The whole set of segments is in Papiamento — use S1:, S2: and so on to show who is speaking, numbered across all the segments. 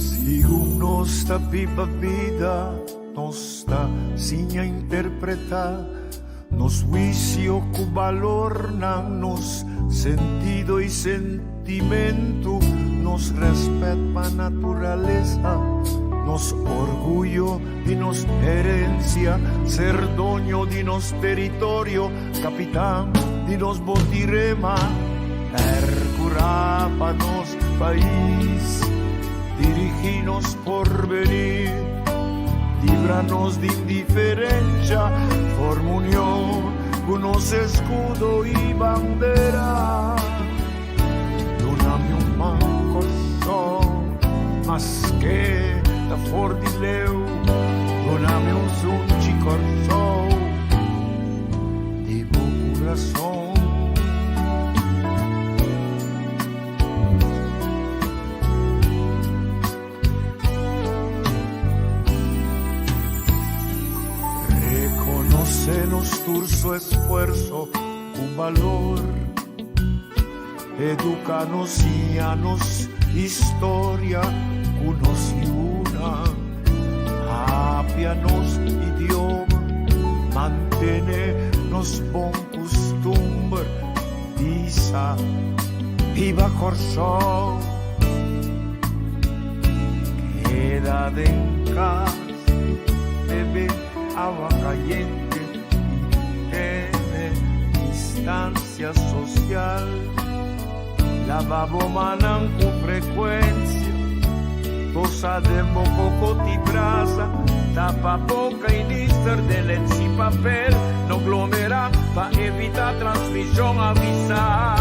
S1: Segun nos ta biba bida, nos ta siña interpretá nos huisio ku balornan, nos sentido i sentimentu, nos rèspèt pa naturalesa, nos orguyo di nos herensia, ser doño di nos teritorio, kapitan di nos botirema, pèrkurá pa nos pais, dirigí nos porvenir, libra nos di indiferensha, forma union ku nos eskudo i bandera. Duna mi un man Kòrsou, maske ta for di leu, duna mi un sunchi Kòrsou di bo kurason. Reconoce nos tur su esfuerzo cu balor. Educa nos, siña nos historia cu nos yunan. Papia nos idioma, mantene nos bon custumber. Bisa, Biba Kòrsou! Keda den kas, bebe awa kayente i tene distansia sosial. Laba bo mannan ku frekuensia, tosa den bo kokot i brasa, tapa boka i nister den lens i papel, no glomera pa evita transmishon, avisa.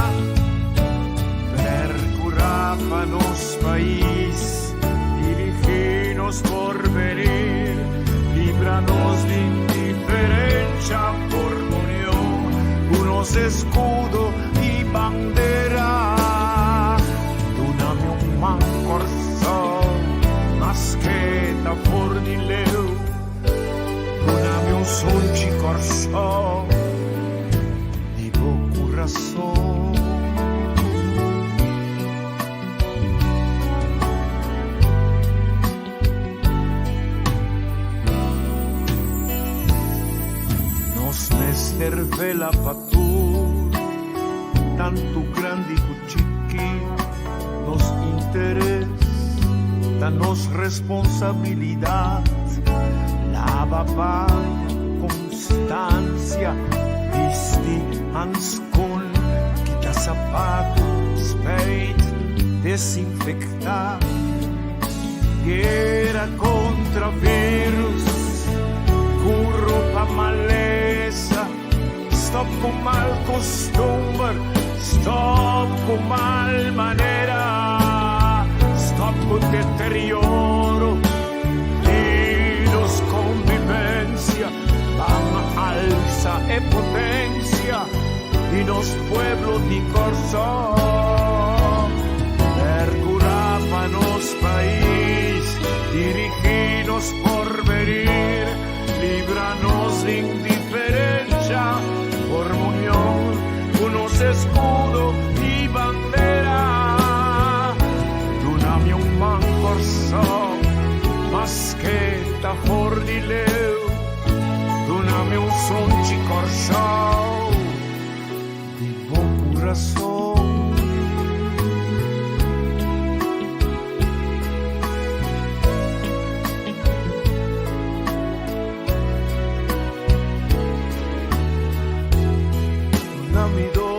S1: Percura pa nos pais, dirigi nos porvenir, libra nos di indiferencia, forma union cu nos escudo i bandera. Duna mi un man Kòrsou, maske ta for di leu. Duna mi un sunchi Kòrsou, di bo kurason. Nos mester vela pa tur, tantu grandi ku chiki. Nos interes ta nos responsabilidat. Laba paña ku konstansia, bisti hanskon, kita sapatu, spijt, desinfektá. Guera kontra virus, ku ropa malesa, stop ku mal kustumber, stop ku mal manera, stop ku deterioro di nos konvivensia, ban alsa e potensia di nos pueblo di Kòrsou. Perkurá pa nos pais, dirigí nos porvenir, libra nos di indiferensha, forma union ku nos eskudo i bandera. Duna mi un man Kòrsou, maske ta for di leu, duna mi un sunchi Kòrsou di bo kurason. Duna mi do,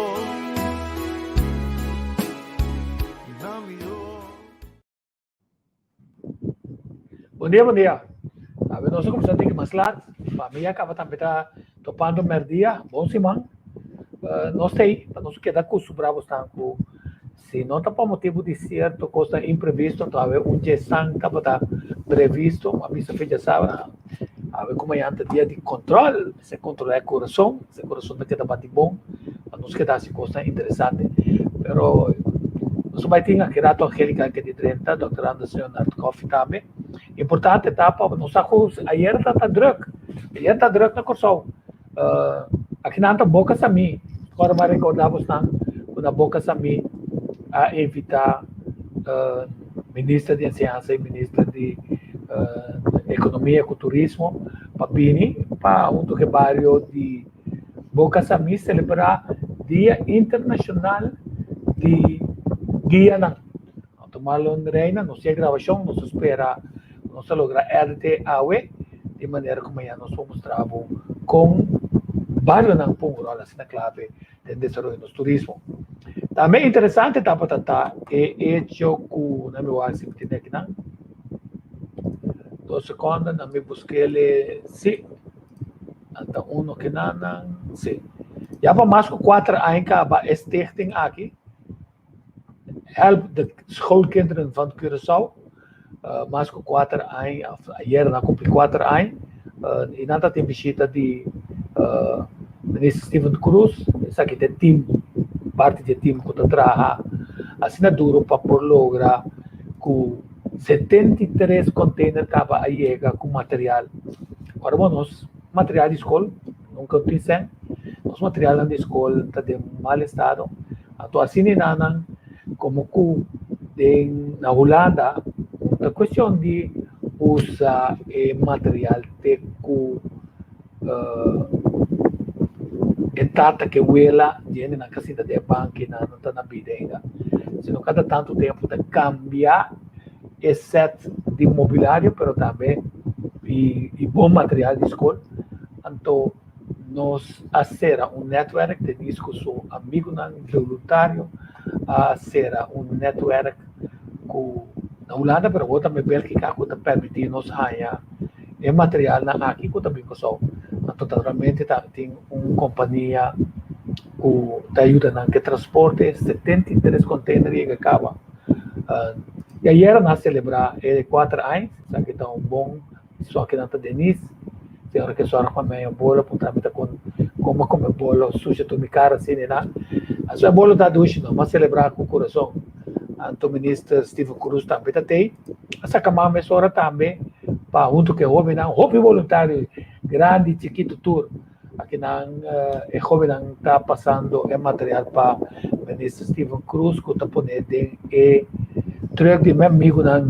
S1: duna mi do.
S2: Bon dia, bon dia. Awe nos a kuminsá tiki mas lat. Famia kaba tambe ta topando mèrdia. Bon siman. Nos ta ei pa nos keda kustumbrá bosnan ku si no ta pa motibu di sierto kosnan imprevisto, anto awe un dje san tabata previsto. A bisa fecha sabra. Awe ku mañan ta dia di kòntròl, mester kontrolá e kurason, si e kurason ta keda bati bon, pa nos keda hasi kosnan interesante. Pero nos bai tin aki rato Angelica ke di drenta, Dòkter Anders Leonard Coffie tambe. Importante ta pa nos sa ku ayer ta ta drùk, ayer ta drùk na Kòrsou. Aki nan ta Boka Samí, ora mi a rekordá bosnan ku na Boka Samí a invitá Minister di Enseñansa i Minister di Ekonomia ku Turismo pa bini pa huntu ku e bario di Boka Samí selebrá Dia Internashonal di Guianan. Anto Marlon Reina nos tin e grabashon, nos ta spera ku nos ta logra edit awe di manera ku mañana nos por mustra bo kon barionan pon un ròl asina klave den desaroyo di nos turismo. Tambe interesante tabata ta e echo ku nan mi wak si mi tene akinan. Dos sekonda nan mi busk'el si anta uno kinanan si. Ya pa mas ku kuater aña kaba e stichting aki. Help de schoolkinderen van Curaçao mas ku kuater aña of ayer nan a kumpli kuater aña i nan ta tin bishita di Minister Steven Cruz esaki ta e team parti di e team ku ta traha asina duro pa por logra ku 73 container kaba a yega ku material ora bo nos material di skol nunka no tin sèn nos materialnan di skol ta den mal estado. Anto asina e nannan komo ku den na Hulanda no ta kuestion di usa e material te ku e tata ku e wela di hende nan ka sinta den e banki nan no ta na bida ainda, sino kada tantu tempu ta kambia e sèt di mobilario pero tambe i bon material di skol. Anto Nos a sera un netwerk, Denise ku su amigunan boluntario a sera un netwerk ku na Hulanda pero awor tambe Bélgika ku ta permití nos haña e materialnan aki ku ta bin Kòrsou. Anto naturalmente ta tin un kompania ku ta yuda nan ku e transporte, 73 container yega kaba. I ayera nan a selebrá e kuater aña, esaki ta un bon. Soki nan ta Denise, señora ke sora pa meño bolo puntra mi ta kon kon a come bolo sushi tur mi cara asina y na. Aso e bolo ta dushi no, m'a celebra cu curason. Anto Minister Steven Cruz tambe ta tey, a saca man mesora tambe pa hunto cu e hobennan, hopi voluntario, grandi, chikito tur. Akinan e hobennan ta pasando e material pa Minister Steven Cruz cu ta pone den e truck di mi amigunan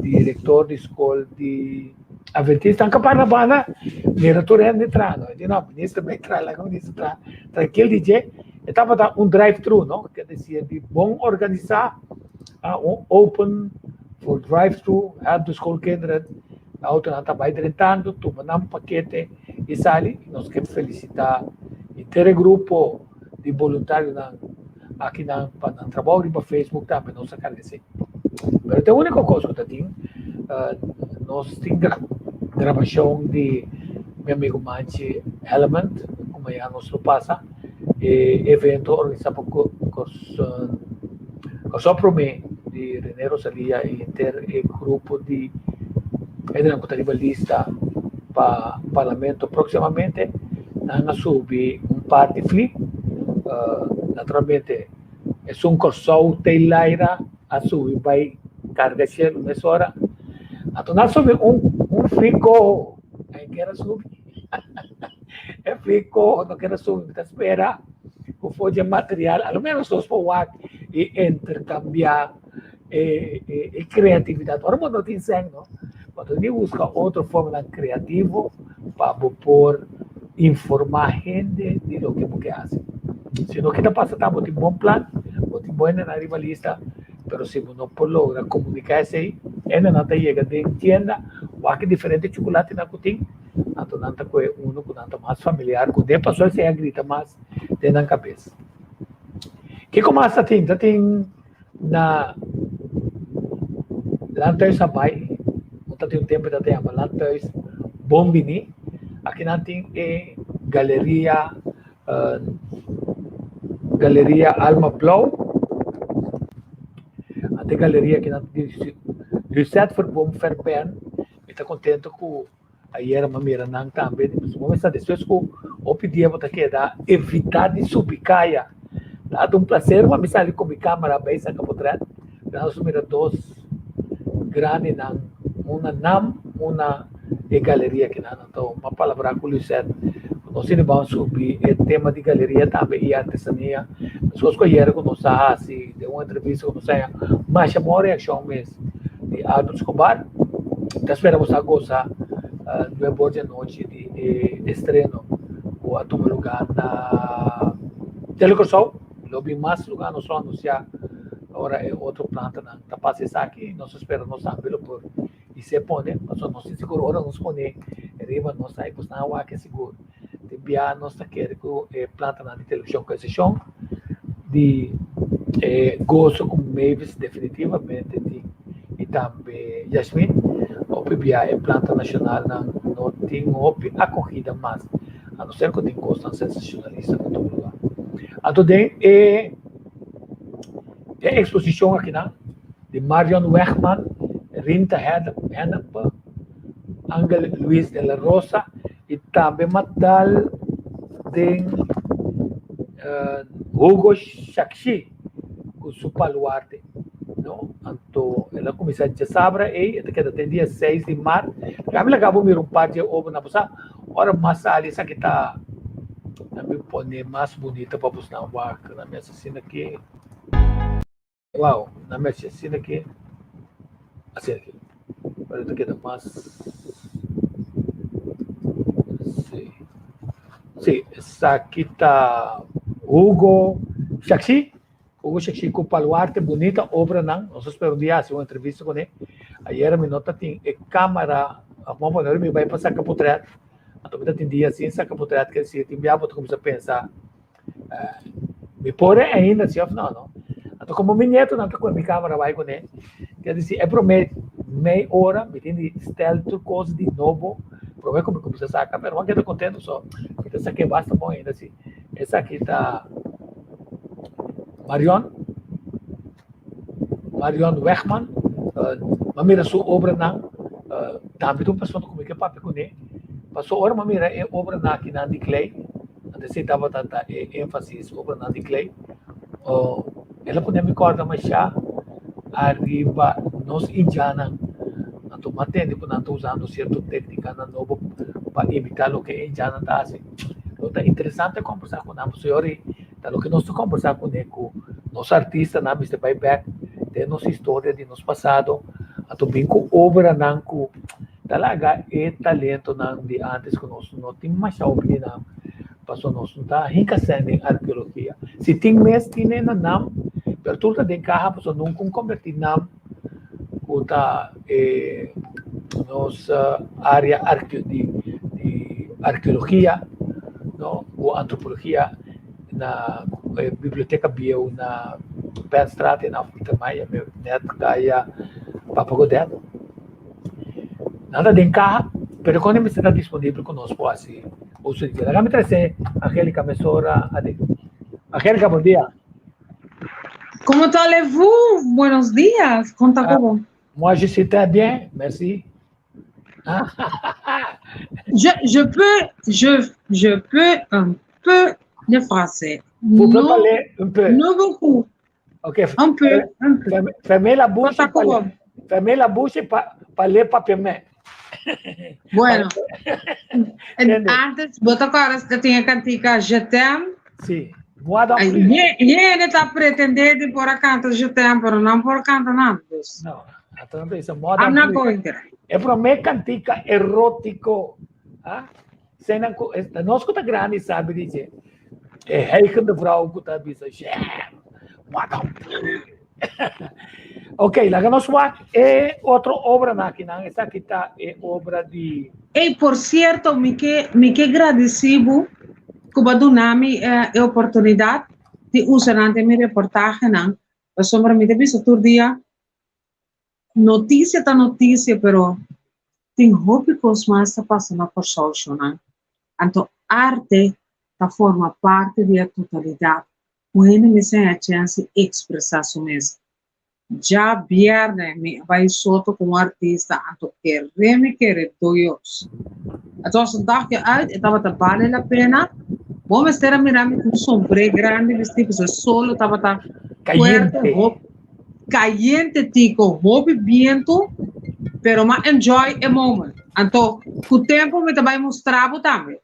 S2: director di school di Adventista. Nan ka para na banda mira tur hende traha no. E di no minister bay traha laga minister traha trankil di dje. E tabata un drive thru no, ke decir di bon organisa, un open for drive thru help de schoolkinderen. Autonan ta bai drentando, tuma nan pakete i sali. Nos ke felisitá henter e grupo di boluntarionan akinan pa nan trabou riba Facebook tambe nos a karga esei. Pero ta e úniko kos ku ta tin, nos tin grabashon di mi amigu Manchi Element ku mañana nos lo pasa e evento organisá pa Kòrsou Promé di Rene Rosalia i henter e grupo di hendenan ku ta riba lista pa parlamento próksimamente. Nan a subi un par di fli. Naturalmente esun Kòrsou te laira a subi bai karga shelu mesora. Anto nan a subi un fli koho, nan kier a subi. E fli koho no kier a subi, mi ta spera ku for di e material a lo menos nos por wak i interkambiá e kreatividat. Ora bo no tin sèn no, bo ta tin buska otro formanan kreativo pa bo por informá hende di loke bo ke hasi. Si no kita pasa ta bo tin bon plan, bo tin bon hendenan riba lista, pero si bo no por logra komuniká esei, hendenan ta yega den tienda wak e diferente chukulatenan ku tin, anto nan ta kohe uno ku nan ta mas familiar ku den pasobra esei a grita mas den nan kabes. Kiko mas ta tin? Ta tin na Landhuis a bai, no ta tin un tempu ta yama Landhuis Bon Bini. Aki nan tin e galeria Galeria Alma Blou. Ante galeria aki nan tin Lucette Verboom Verbern. Mi ta contento cu. Ayera mi a mira nan tambe. Bo mester despues ku hopi dia bo ta keda evitá di subi kaya. Ta un plaser pa mi sali ku mi kamera bai saka potret. Pero nos a mira dos grandinan, un na Nam, un na e galeria kinan. Anto mi a palabrá ku Lucette ku nos tin ban subi e tema di galeria tambe i artesania. Meskos ku ayera ku nos a hasi den un entrevista ku nos a haña masha bon reakshon mes di Albert Escobar. Ta spera bo sa gosa nuebe or di anochi di e estreno ku a tuma lugá na Tele Kòrsou. Lo bin mas lugá nos lo anunsiá ora e otro plantanan ta pasa esaki. Nos ta spera nos tambe lo por i se pone pasobra nos tin sigur ora nos pone riba nos ta ku esnan a wak sigur tin bia nos ta kere ku e plantanan di televishon ku eksepshon di e goso ku Mavis definitivamente tin i tambe Yasmin hopi bia e planta nashonalnan no tin hopi akogida mas a no ser ku tin kosnan sensashonalista ku tuma luga anto den e eksposishon akinan. Di Marion Wegman, Rinta Hennep, Angel Luis de la Rosa y tambe matal den Hugo Shakshi cu su paluarte, no? Anto el a cuminsa djasabra ey, e ta keda te dia seis di mart. Laga mi laga bo mira un par di e obranan, bo sa ora mas sali esaki ta mi pone mas bunita pa bosnan wak na mi asesina aki. Wow, na mester asina aki, asina aki. Pero ta keda mas, si. Si, esaki ta Hugo Shaxi, Hugo Shaxi ku Paluarte, bunita obranan. Nos a spera un dia hasi un entrevista kuné. Ayera mi no ta tin e kamera, bo a pone mi bai pa saka potret, anto mi ta tin dia sin saka potret, ker si tin bia bo ta kuminsá pensa. Mi por e ainda si of no, no. Anto como mi nietonan ta coge mi camera bai cune, ker disi e prome mei ora mi tin di stel tur cos di nobo prome cu mi cuminsa saca, pero mi a keda contento so mi ta sake basta bon ainda si. Esaki ta Marion, Marion Wegman, mi a mira su obranan, tambe ta un persona cu mi ke papia cune, pasobra ora mi a mira e obranan akinan di klei, Antes ei tabata ta e énfasis obranan di klei. El a pone mi kòrda mashá ariba nos indjannan. Anto mi a tende ku nan ta usando sierto téknikanan nobo pa imitá loke e indjannan ta hasi. Lo ta interesante kòmbersá ku nan pasobra yori ta loke nos ta kòmbersá kuné ku nos artistanan mester bai bèk den nos historia di nos pasado anto bin ku obranan ku Ta laga e talentonan di antes ku nos no tin masha hopi di nan, pasobra nos no ta hinka sèn den arkeologia. Si tin mes tin e na nam, pero tur ta den kaha pasobra nunka un kombertí nam ku ta e nos área di arkeologia no ku antropologia na e biblioteka bieu na Penstraat en Afrika Maya nèt kaya Papa Godett. Nan ta den kaha, pero kon e mester ta disponibel ku nos por hasi uso di dje. Laga mi trese Angelica mesora aden. Angelica, bon dia.
S3: Comment allez-vous? Buenos días. Kon ta ku bo?
S2: Moi, je suis très bien, merci.
S3: Je, je peux, je, je peux un peu de français.
S2: Vous pouvez parler un peu?
S3: No beaucoup.
S2: Ok.
S3: Un peu, un peu.
S2: Fermez la bouche. Fermez la bouche y parlez papiamento.
S3: Bueno. Antes, bo ta acorda que tinha cantica Je t'aime?
S2: Sí. Moi non plus.
S3: Hende ta pretende di por a canta Je t'aime, pero no por canta nada. Dus.
S2: No, anto bisa moi non
S3: I'm not
S2: plus.
S3: going there.
S2: E promé cantica erótico. Ah? Senan ku, nos ku ta grandi sabi di dje. E hijgende vrouw ku ta bisa, Jam, moi non plus. Ok, laga nos wak e otro obranan akinan. Esaki ta e obra di.
S3: Ey, por cierto, mi ke, mi ke gradeci bo ku bo a duna mi e oportunidad di usa nan den mi reportahenan, pasobra mi ta bisa tur dia, Noticia ta noticia pero tin hopi cos mas ta pasa na Corsou shonan. Anto arte ta forma parti di e totalidad cu hende mester haña chens di expresa su mes. Djabièrnè mi a bai soto ku un artista anto kere mi kere Dios. Het was een dagje uit, e tabata bale la pena. Bo mester a mira mi ku un sombré grandi bistí pasobra e solo tabata fuerte,
S2: Cayente.
S3: hop, cayente Tico, hopi bientu, pero m'a enjoy e moment. Anto ku tempu mi ta bai mustra bo tambe.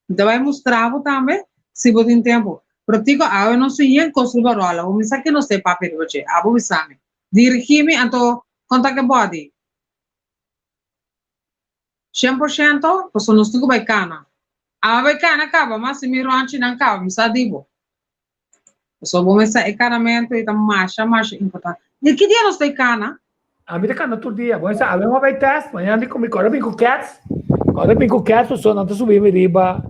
S3: Mi ta bai mustra bo tambe si bo tin tempu. Pero Tico, awe nos tin yen kos riba rola. Bo misa ke nos ta e papia riba dje. Abo bisa mi. Dirigí mi anto konta ke body. 100%, pasobra nos tin ku bai kana. Awe bai kana kaba, mas si mi ronchinan kaba, mi sa di bo. Pasobra bo mester e kanamentu ei ta masha masha importante. Di ki dia nos ta e kana?
S2: Ami ta kana tur dia. Bo sa awe mi a bai test, mañana di ku mi kòrda bin ku kèts. Kòrda bin ku kèts pasobra nan ta subi mi riba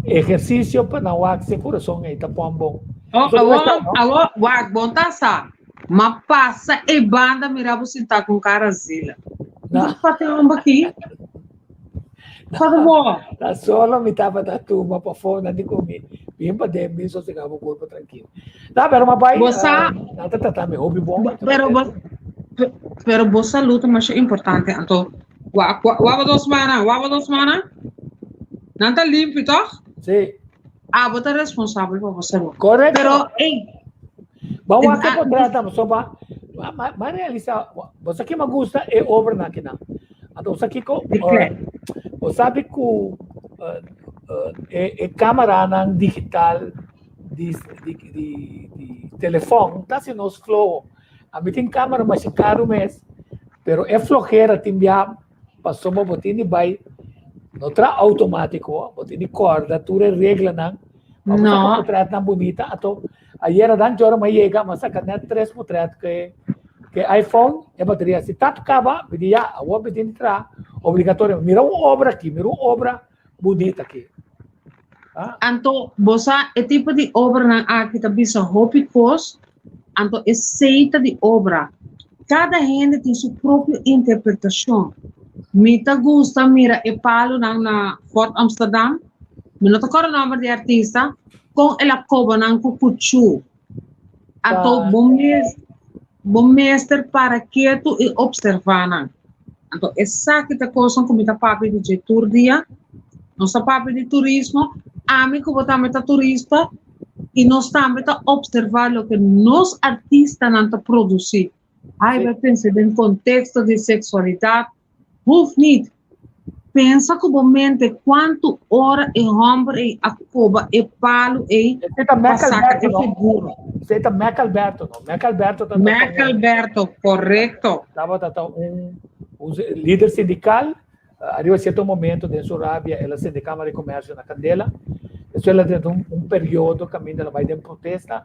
S2: ehersisio pa nan wak si e kurason ei ta pon bon.
S3: Oh,
S2: Pasobra
S3: awor,
S2: bo sa, no?
S3: awor, wak, bon ta sa. Ma pasa e banda mira bo sintá ku un kara zila.
S2: No.
S3: Pati homber aki. Pati bo.
S2: Ta solo mi tabata tuma pafó nan di ku mi bin paden bin sosegá bo kurpo trankil. Na, pero ma bai,
S3: Bo sa,
S2: nan ta trata mi hopi bon, mi ta
S3: pero bo,
S2: kontentu.
S3: pero bo salú ta masha importante. Anto, wa, wa, waba dos mana, waba dos mana. Nan ta limpi, tòg?
S2: Sí.
S3: Abo ta responsabel pa bo salú.
S2: Korekto.
S3: Pero, ey,
S2: Ba wak e portrèt so ba ma realisa bo sa ki ma gusta e obranan akinan. Anto bo sa kiko bo sabi ku e kameranan digital di di di telefòn ta hasi nos floho. Ami tin kamera masha karu mes pero e flohera tin bia pasobra bo tin di bai no traha outomátiko bo tin di kòrda tur e reglanan pa bo saka portrètnan bunita anto Ayera danki ora mi a yega mi a saka net tres potret ku e ku e iPhone e bateria si tap kaba mi di ya awor mi tin di traha obligatorio mira un obra aki mira un obra bunita aki ah.
S3: Anto bo sa e tipo di obranan aki ta bisa hopi kos anto esei ta di obra kada hende tin su propio interpretashon mi ta gusta mira e palonan na Fort Amsterdam mi no ta kòrda nòmber di e artista Kon el a koba nan ku kuchú. Anto bo mes bo mester para ketu i opservá nan. Anto esaki ta kosnan ku mi ta papia di dje tur dia. Nos ta papia di turismo, ami ku bo tambe ta turista i nos tambe ta opservá loke nos artistanan ta produsí. Ai, bo a pensa den konteksto di seksualidat, Hoeft niet. Pensa ku bo mente kuantu ora e hòmber ei a koba e palu ei
S2: Esei ta
S3: pa
S2: Mac
S3: saka
S2: Alberto,
S3: e
S2: no?
S3: figura.
S2: Esei ta Mac Alberto, no? Mac Alberto ta
S3: Mac
S2: un
S3: Alberto, korekto.
S2: tabata ta un un lider sindikal. Ariba sierto momento den su rabia el a sende Kamara di Komersio na kandela. Despues el a drenta un un periodo kaminda el a bai den protesta.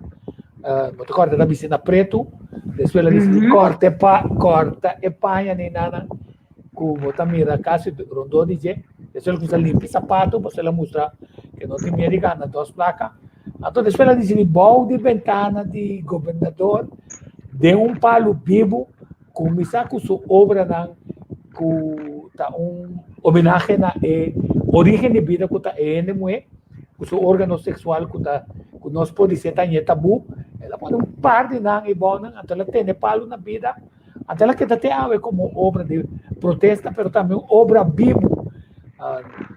S2: Bo ta kòrda el a bisti na pretu. Despues el a disidí kòrta e pa kòrta e paña ni nana ku bo ta mira kasi rondó di dje. Despues el kuminsá limpia sapatu pasobra el a mustra ke no tin miedu di gana dos plaka. Anto despues el a disidí bou di bentana di gobernador den un palu bibu Kuminsá ku su obranan ku ta un homenahe na e orígen di bida ku ta e hende muhé, ku su órgano seksual ku ta ku nos por di ser ta ñe tabú. El a pone un par di nan ei bou nan, anto el a tene palu na bida, anto el a keda te awe komo un obra di protesta pero tambe un obra bibu.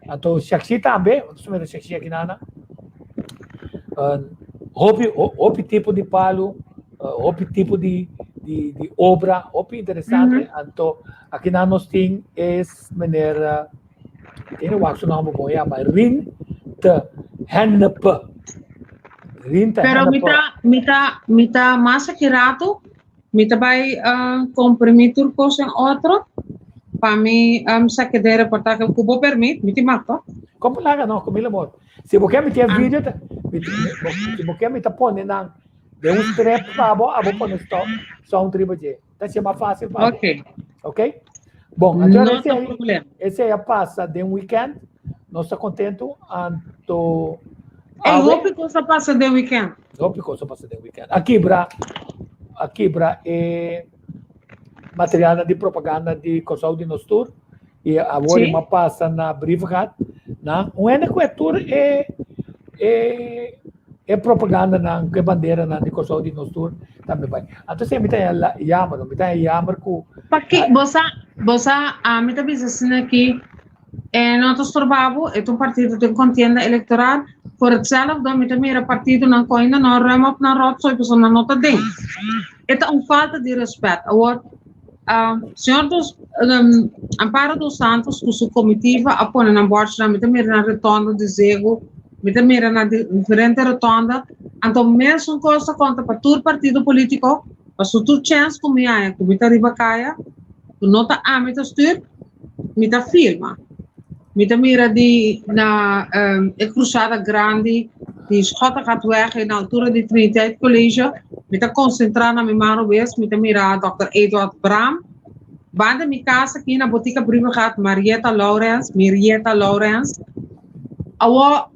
S2: Anto Shakshi tambe, nos mira Shakshi aki nan, hopi hopi tipo di palu. Hopi tipo di di di obra, hopi interesante. Anto aki nan nos tin es meneer, mi tin wak su nomber bon ya, ma Rin te Hennepe. Rin te
S3: Pero mi
S2: Hennepe.
S3: ta, mi ta, mi ta mas aki rato, mi ta bai comprimi tur cos en otro pa mi sake den reportahe cu bo permit, mi tin mag to?
S2: Como laga no, cu mil amor. Si bo ke mi tin video, si bo ke mi ta pone nan Den un strep pa bo, abo pone stop, sound riba dje. Ta hacié mas fácil pa bo.
S3: Ok.
S2: Ok? Bon, anto
S3: No
S2: ese
S3: ta
S2: aí,
S3: problema.
S2: ese aí a pasa den weekend. Nos ta contento. Anto
S3: Ey,
S2: awe,
S3: hopi cos a pasa den weekend.
S2: hopi cos a pasa den weekend. A kibra, a kibra e materialnan di propaganda di Kòrsou di Nos Tur i awor
S3: Sí.
S2: a pasa na Brievengat. Na un hende ku e tur e e. E propagandanan ku e banderanan di Kòrsou di nos tur tambe bai. Anto esei mi ta haña jammer, mi ta haña jammer ku.
S3: Paki bo sa, bo sa, ami ta bisa asina ki e no ta storba bo, e ta un partido den kontienda elektoral, voor hetzelfde mi ta mira partidonan ku ainda no a ruim op nan rotzooi pasobra nan no ta den. E ta un falta di rèspèt. Awor, señor dos, Amparo dos Santos ku su komitiva a pone nan bòrchinan, mi ta mira nan retondo di Zego, Mi ta mira na diferente rotonda, anto mesun kos ta konta pa tur partido politiko, paso tur chèns ku mi haña ku mi ta riba kaya, ku no ta ami ta stür, mi ta filma. Mi ta mira di na e krusada grandi di Schottegatweg na altura di Triniteit College, mi ta konsentrá na mi man robes, mi ta mira dòkter Eduard Braam, banda mi kas aki na Botika Brievengat Marieta Lourens, Mirieta Lourens, Awor,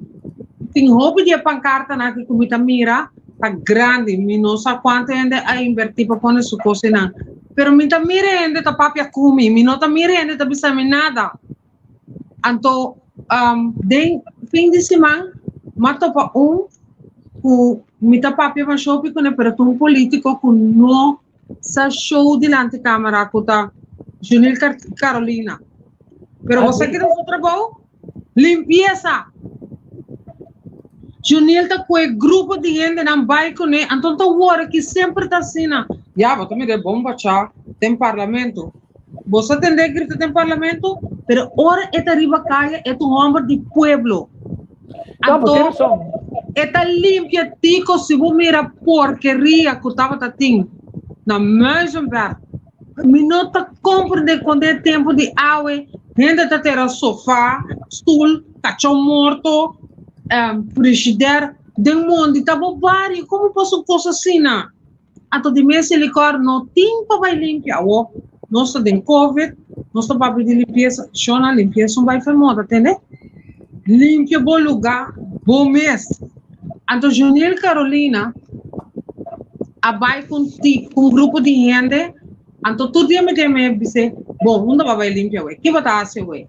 S3: tin hopi di e pankartanan aki ku mi ta mira ta grandi. Mi no sa kuantu hende a invertí pa pone su kos einan. Pero mi ta mira hende ta papia ku mi. Mi no ta mira hende ta bisa mi nada. Anto, den fin di siman m'a topa un ku mi ta papia masha hopi kuné, pero ta un polítiko ku no sa show dilanti kamera ku ta Junil Carolina. Pero bo sa kiko ta su trabou? Limpiesa! Junil ta kue grupo di hendenan bai kuné, anto ta wòrdu ki semper ta asina. Ya, bo ta mira e bomba cha den parlamento. Bo sa tende e grita den parlamento? Pero ora e ta riba kaya e ta un hòmber di pueblo. Anto e ta limpia tiko si bo mira porkeria ku tabata tin na Muizenberg. Mi no ta comprende con den tempo di awe hende ta tera sofa, stoel, cachon morto, um, frigider den mondi ta bo bario. Como pasa un cosa asina? Anto di mes licor no tin pa bai limpia. Awo nos ta den covid, nos ta papia di limpieza. Shona, limpieza un bai fe moda, tende? Limpia bo lugar, bo mes. Anto Junil Carolina a bai ku un grupo di hende, anto tur dia mi den mi bis'é, Bon, unda bo a bai limpia awé? Ke bo ta hasi awé?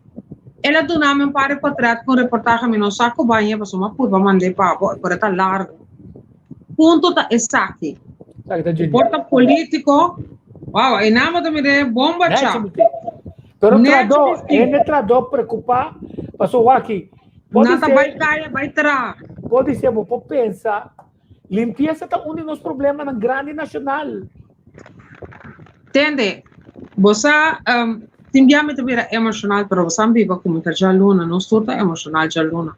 S3: El a duna mi un par di potrèt ku un reportahe, mi no sa ku bañ'é pasobra mi a purba mand'é pa bo, pero e ta largu. Punto ta esaki. Por ta polítiko, wow, einan bo ta mir'é bomba cha.
S2: Pero tradó, hende tradó preokupá pasobra wak
S3: Nan ta bai kaya, bai traha.
S2: Podisé bo por pensa, limpiesa ta un di nos problemanan grandi nashonal.
S3: Tende, bo sa, tin bia mi ta bira emoshonal, pero bo sa mi biba ku mi ta djaluna, nos tur ta emoshonal djaluna,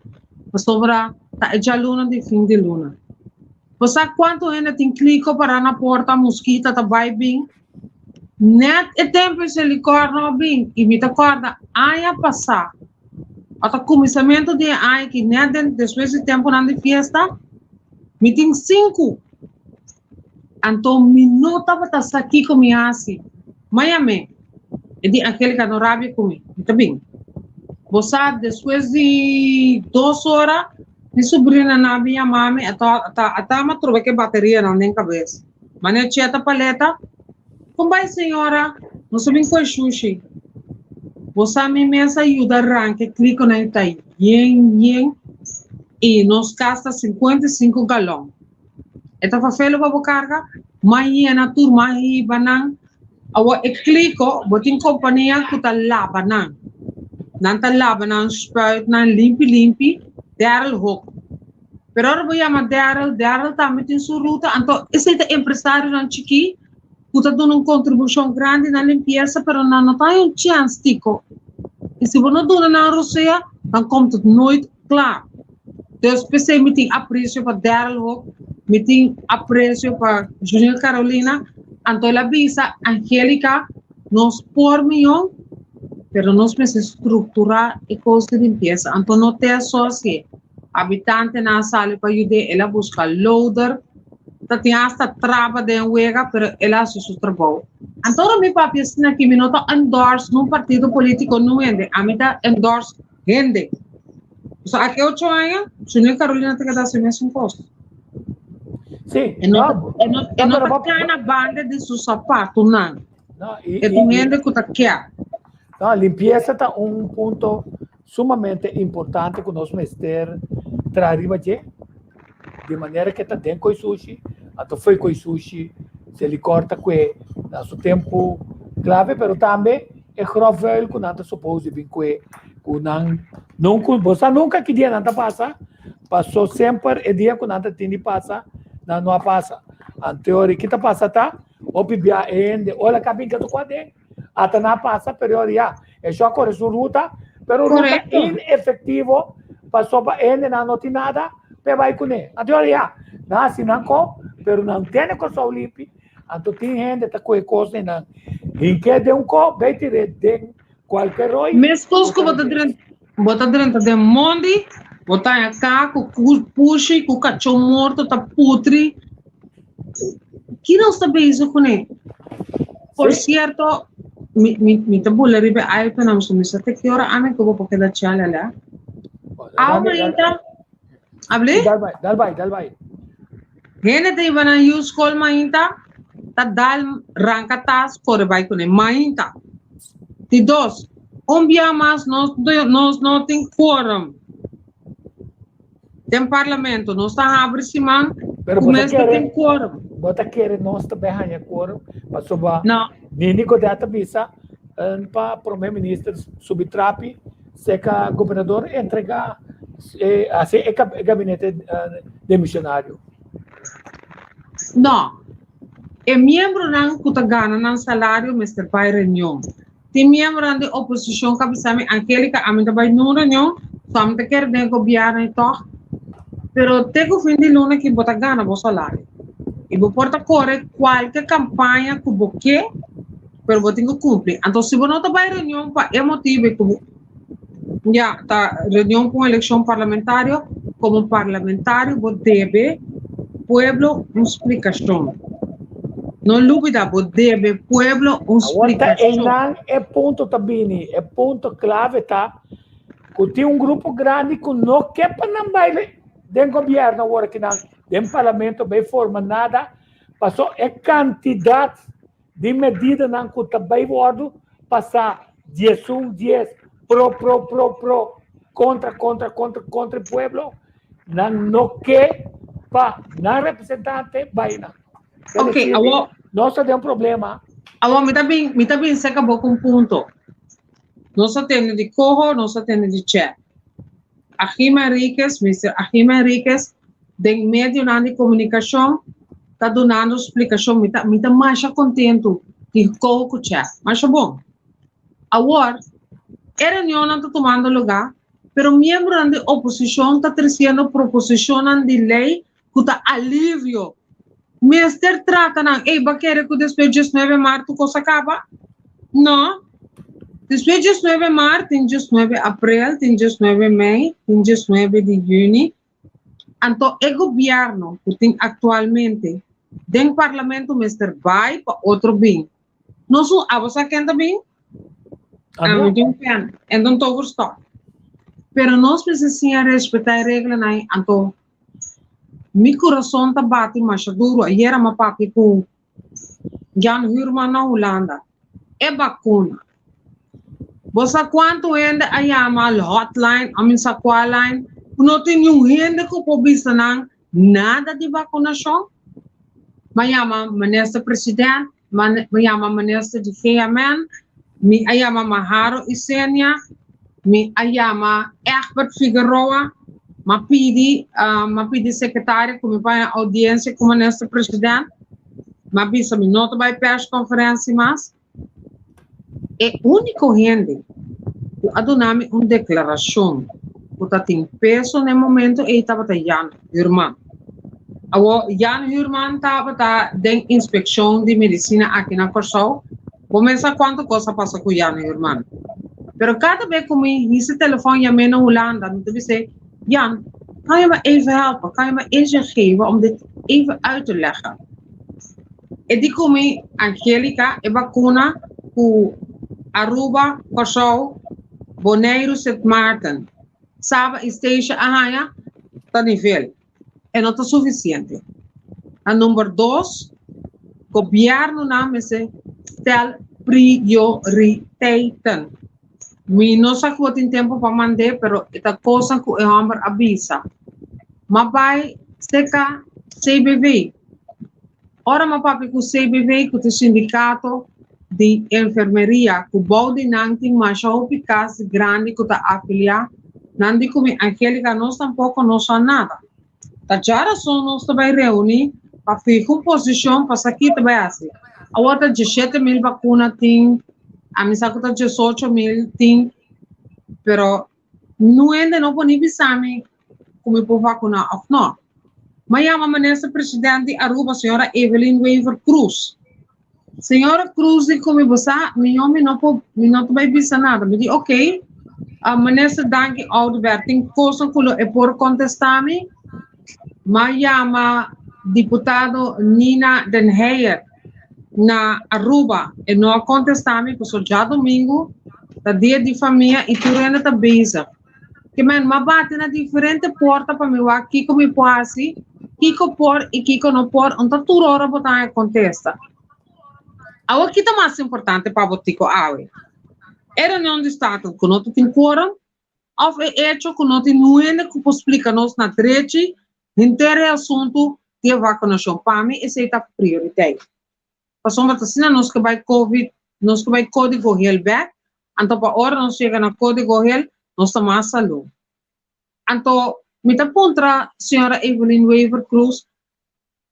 S3: pasobra ta e djaluna di fin di luna. Bo sa kuantu hende tin kliko pará na porta, muskita ta bai bin? Nèt e tempu e selikòr no a bin i mi ta kòrda aña pasá, ota kuminsamentu di e aña ki nèt den despues di tempunan di fiesta, mi tin sinku. Anto mi no tabata sa kiko mi hasi. Mayamé, e di Angelica no rabia ku mi, mi ta bin. Bo sa despues di dos ora mi subrinanan a bin yama mi, ata ata mi a trobe ku e baterianan den kabes. Mane cheta paleta, Kon bai señora, nos a bin koe shushi. Bo sa mi mes a yuda ranka e klikonan i ta yen yen i nos kas ta 55 galon. E ta fafelo pa bo karga, m'a yena tur m'a hiba nan. Awor e kliko bo tin kompania ku ta laba nan. Nan ta laba nan spuit nan limpi limpi, Daryl Hoek. Pero ora bo yama Daryl, Daryl tambe tin su ruta, anto esei ta empresarionan chikí ku ta duna un kontribushon grandi na limpiesa, pero nan no ta haña un chèns tiko. I si bo no duna nan rosea, dan komt het nooit klaar. Dus p'esei mi tin apresio pa Daryl Hoek, mi tin apresio pa Junil Carolina, anto el a bisa Angelica, nos por mion, pero nos mester strukturá e kos di limpiesa, anto no te asosie. Habitantenan a sali pa yud'é, el a buska loader, ta tin asta traba den wega, pero el a hasi su trabou. Anto ora mi papia asina aki, mi no ta endorse nun partido politico nun hende, ami ta endorse hende. Pasobra aki ocho aña, Junior Carolina ta keda hasi mesun kos.
S2: Sí,
S3: E no ta, e no, e no ta kana banda di su sapatonan. E ta un hende ku ta kia.
S2: No, limpiesa ta un punto sumamente importante ku nos mester traha riba dje. di manera ku e ta den koi sushi, anto fo'i koi sushi Selikor ta kue na su tempu klave, pero tambe e grofvuil ku nan ta supos di bin kue ku nan nunku, bo sa nunka ki dia nan ta pasa, paso semper e dia ku nan ta tin di pasa nan no a pasa. Anto ora ki ta pasa ta hopi bia e hende ora ka bin katu ku aden ata nan a pasa pero ora ya e shò a kore su ruta pero un ruta inefektivo pasobra e hendenan no tin nada pa e bai kuné. Anto ora ya nan hasi nan ko pero nan tene Kòrsou limpi anto tin hende ta kohe kos den nan hink'é den un ko bai tir'é den kualke roi.
S3: Meskos ku bo ta drenta bo ta drenta den mondi bo ta haña ka ku pushi ku kachó morto ta putri. Ki nos ta bezig kuné? Por sierto, mi, mi, mi ta bula riba e auto na mi sa te ki ora ami ku bo por keda chel alá. Awe mainta, abli?
S2: Dal bai, dal bai, dal bai.
S3: Hende ta iba nan yu skol mainta, ta dal ranka tas kore bai kuné mainta. Di dos, un bia mas nos, nos no tin quorum. Den parlamento nos ta habri siman
S2: Pero
S3: ku
S2: bo ta
S3: mester
S2: kere,
S3: tin quorum.
S2: bo ta kere nos ta bai haña quorum pasobra
S3: No.
S2: Nini Godett a bisa pa prome minister subi trapi seka gobernador entrega e hasi e gabinete demisionario.
S3: No. E miembronan ku ta gana nan salario mester bai reunion. Tin miembronan di oposishon ku a bisa mi, Angelica, ami ta bai nun reunion, so ami ta kere den e gobièrnu ei tòg. Pero te ku fin di luna aki bo ta gana bo salario. I bo por ta kore kualke kampaña ku bo ke, pero bo tin ku kumpli. Anto si bo no ta bai reunion pa e motibu ku bo ya ta reunion ku un elekshon parlamentario, komo parlamentario bo debe pueblo un splikashon. No lubida, bo debe pueblo un
S2: Awor ta
S3: splikashon.
S2: einan e punto ta bini. E punto klave ta ku tin un grupo grandi ku no ke pa nan bai den gobièrnu awor aki nan den parlamento bai forma nada paso e kantidat di medidanan ku ta bai wòrdu pasá 11 dies pro pro pro pro kontra kontra kontra kontra e pueblo nan no ke pa nan representante bai nan.
S3: Ok, awor
S2: nos ta den un problema.
S3: Awor mi ta bin mi ta bin seka bo ku un punto. Nos a tende di Coho, nos a tende di Che. Agim Henriquez, Mister Agim Henriquez, den medionan di komunikashon ta dunando splikashon. Mi ta mi ta masha kontentu di Coho ku Che. Masha bon. Awor, e reunionnan ta tumando lugá, pero miembronan di oposishon ta tresiendo proposishonnan di lei ku ta alivio. Mester trata nan, ey, bo a kere ku despues diesnuebe mart tur kos a kaba? No. Despues diesnuebe mart tin diesnuebe aprel, tin diesnuebe mei, tin diesnuebe di yüni. Anto e gobièrnu ku tin aktualmente den parlamento mester bai pa otro bin. Nos un abo sa ken ta bin?
S2: Ami
S3: Ami tin un pen en don toverstok. Pero nos mester siña respetá e reglanan anto Mi kurason ta bati masha duru. Ayera mi a papia ku Jan Huurman na Hulanda. E bakuna. Bo sa kuantu hende a yama hotline, I mean sa kua line, ku no tin niun hende ku por bisa nan nada di bakunashon. Mi a yama minister president, mi a yama minister di GMN, mi a yama Maharo Isenia, mi a yama Egbert Figueroa, m'a pidi, m'a pidi secretario cu mi bai na audiencia cu minister president, m'a bisa mi no ta bai persconferencia mas. E unico hende cu a duna mi un declaracion cu ta tin peso na e momento ey tabata Jan Huurman. Awor, Jan Huurman tabata den inspeccion di medicina aki na Corsou. Bo mes sa cuanto cos a pasa cu Jan Huurman. Pero cada bes cu mi hisa telefon yam'é na Hulanda, mi ta bis'é, Jan, kan je me even helpen? Kan je me inzicht geven om dit even uit te leggen? E di ku mi, Angelica, e bakuna ku Aruba, Kòrsou, Boneiru, Sint Maarten, Saba i Statia a haña ta nivel. E no ta sufisiente. Na number dos, gobièrnunan mester stel prioriteiten. Mi no sa ku bo tin tempu pa mand'é, pero e ta kosnan ku e hòmber a bisa. M'a bai. Serka CBV. Ora mi a papia ku CBV ku ta e sindikato di enfermeria ku bou di nan tin masha hopi kas grandi ku ta afiliá, nan di ku mi, Angelica, nos tampoko no sa nada. Ta djarason nos ta bai reuní pa fiha un posishon pa sa ki ta bai hasi. Awor ta 17,000 bakuna tin, ami sa ku ta 18,000 tin, pero Nuende no por ni bisa mi ku mi por vakuná òf nò. M'a yama Minister President di Aruba, señora Evelyn Wever Croes. Señora Croes di ku mi, Bo sa, miñó mi no por, mi no ta bai bisa nada. Mi di, Oké. Minister Danki Oduber tin kosnan ku lo e por kontestá mi. M'a yama diputado Nina den Heyer na Aruba. E no a kontestá mi pasobra djadumingu ta dia di famia i tur hende ta bezig. Ke men m'a bati na diferente porta pa mi wak kiko mi por hasi, kiko por i kiko no por, un ta tur ora bo ta haña kontesta. Awor ki ta mas importante pa bo tiko awe? E reunion di Staten ku no ta tin quorum òf e echo ku no tin niun hende ku por splika nos na drechi henter e asuntu di e vakunashon? Pa mi esei ta prioriteit. Pasobra ta asina nos ke bai covid, nos ke bai kódigo hel bèk, anto pa ora nos yega na kódigo hel nos ta mas salú. Anto mi ta puntra señora Evelyn Wever Croes,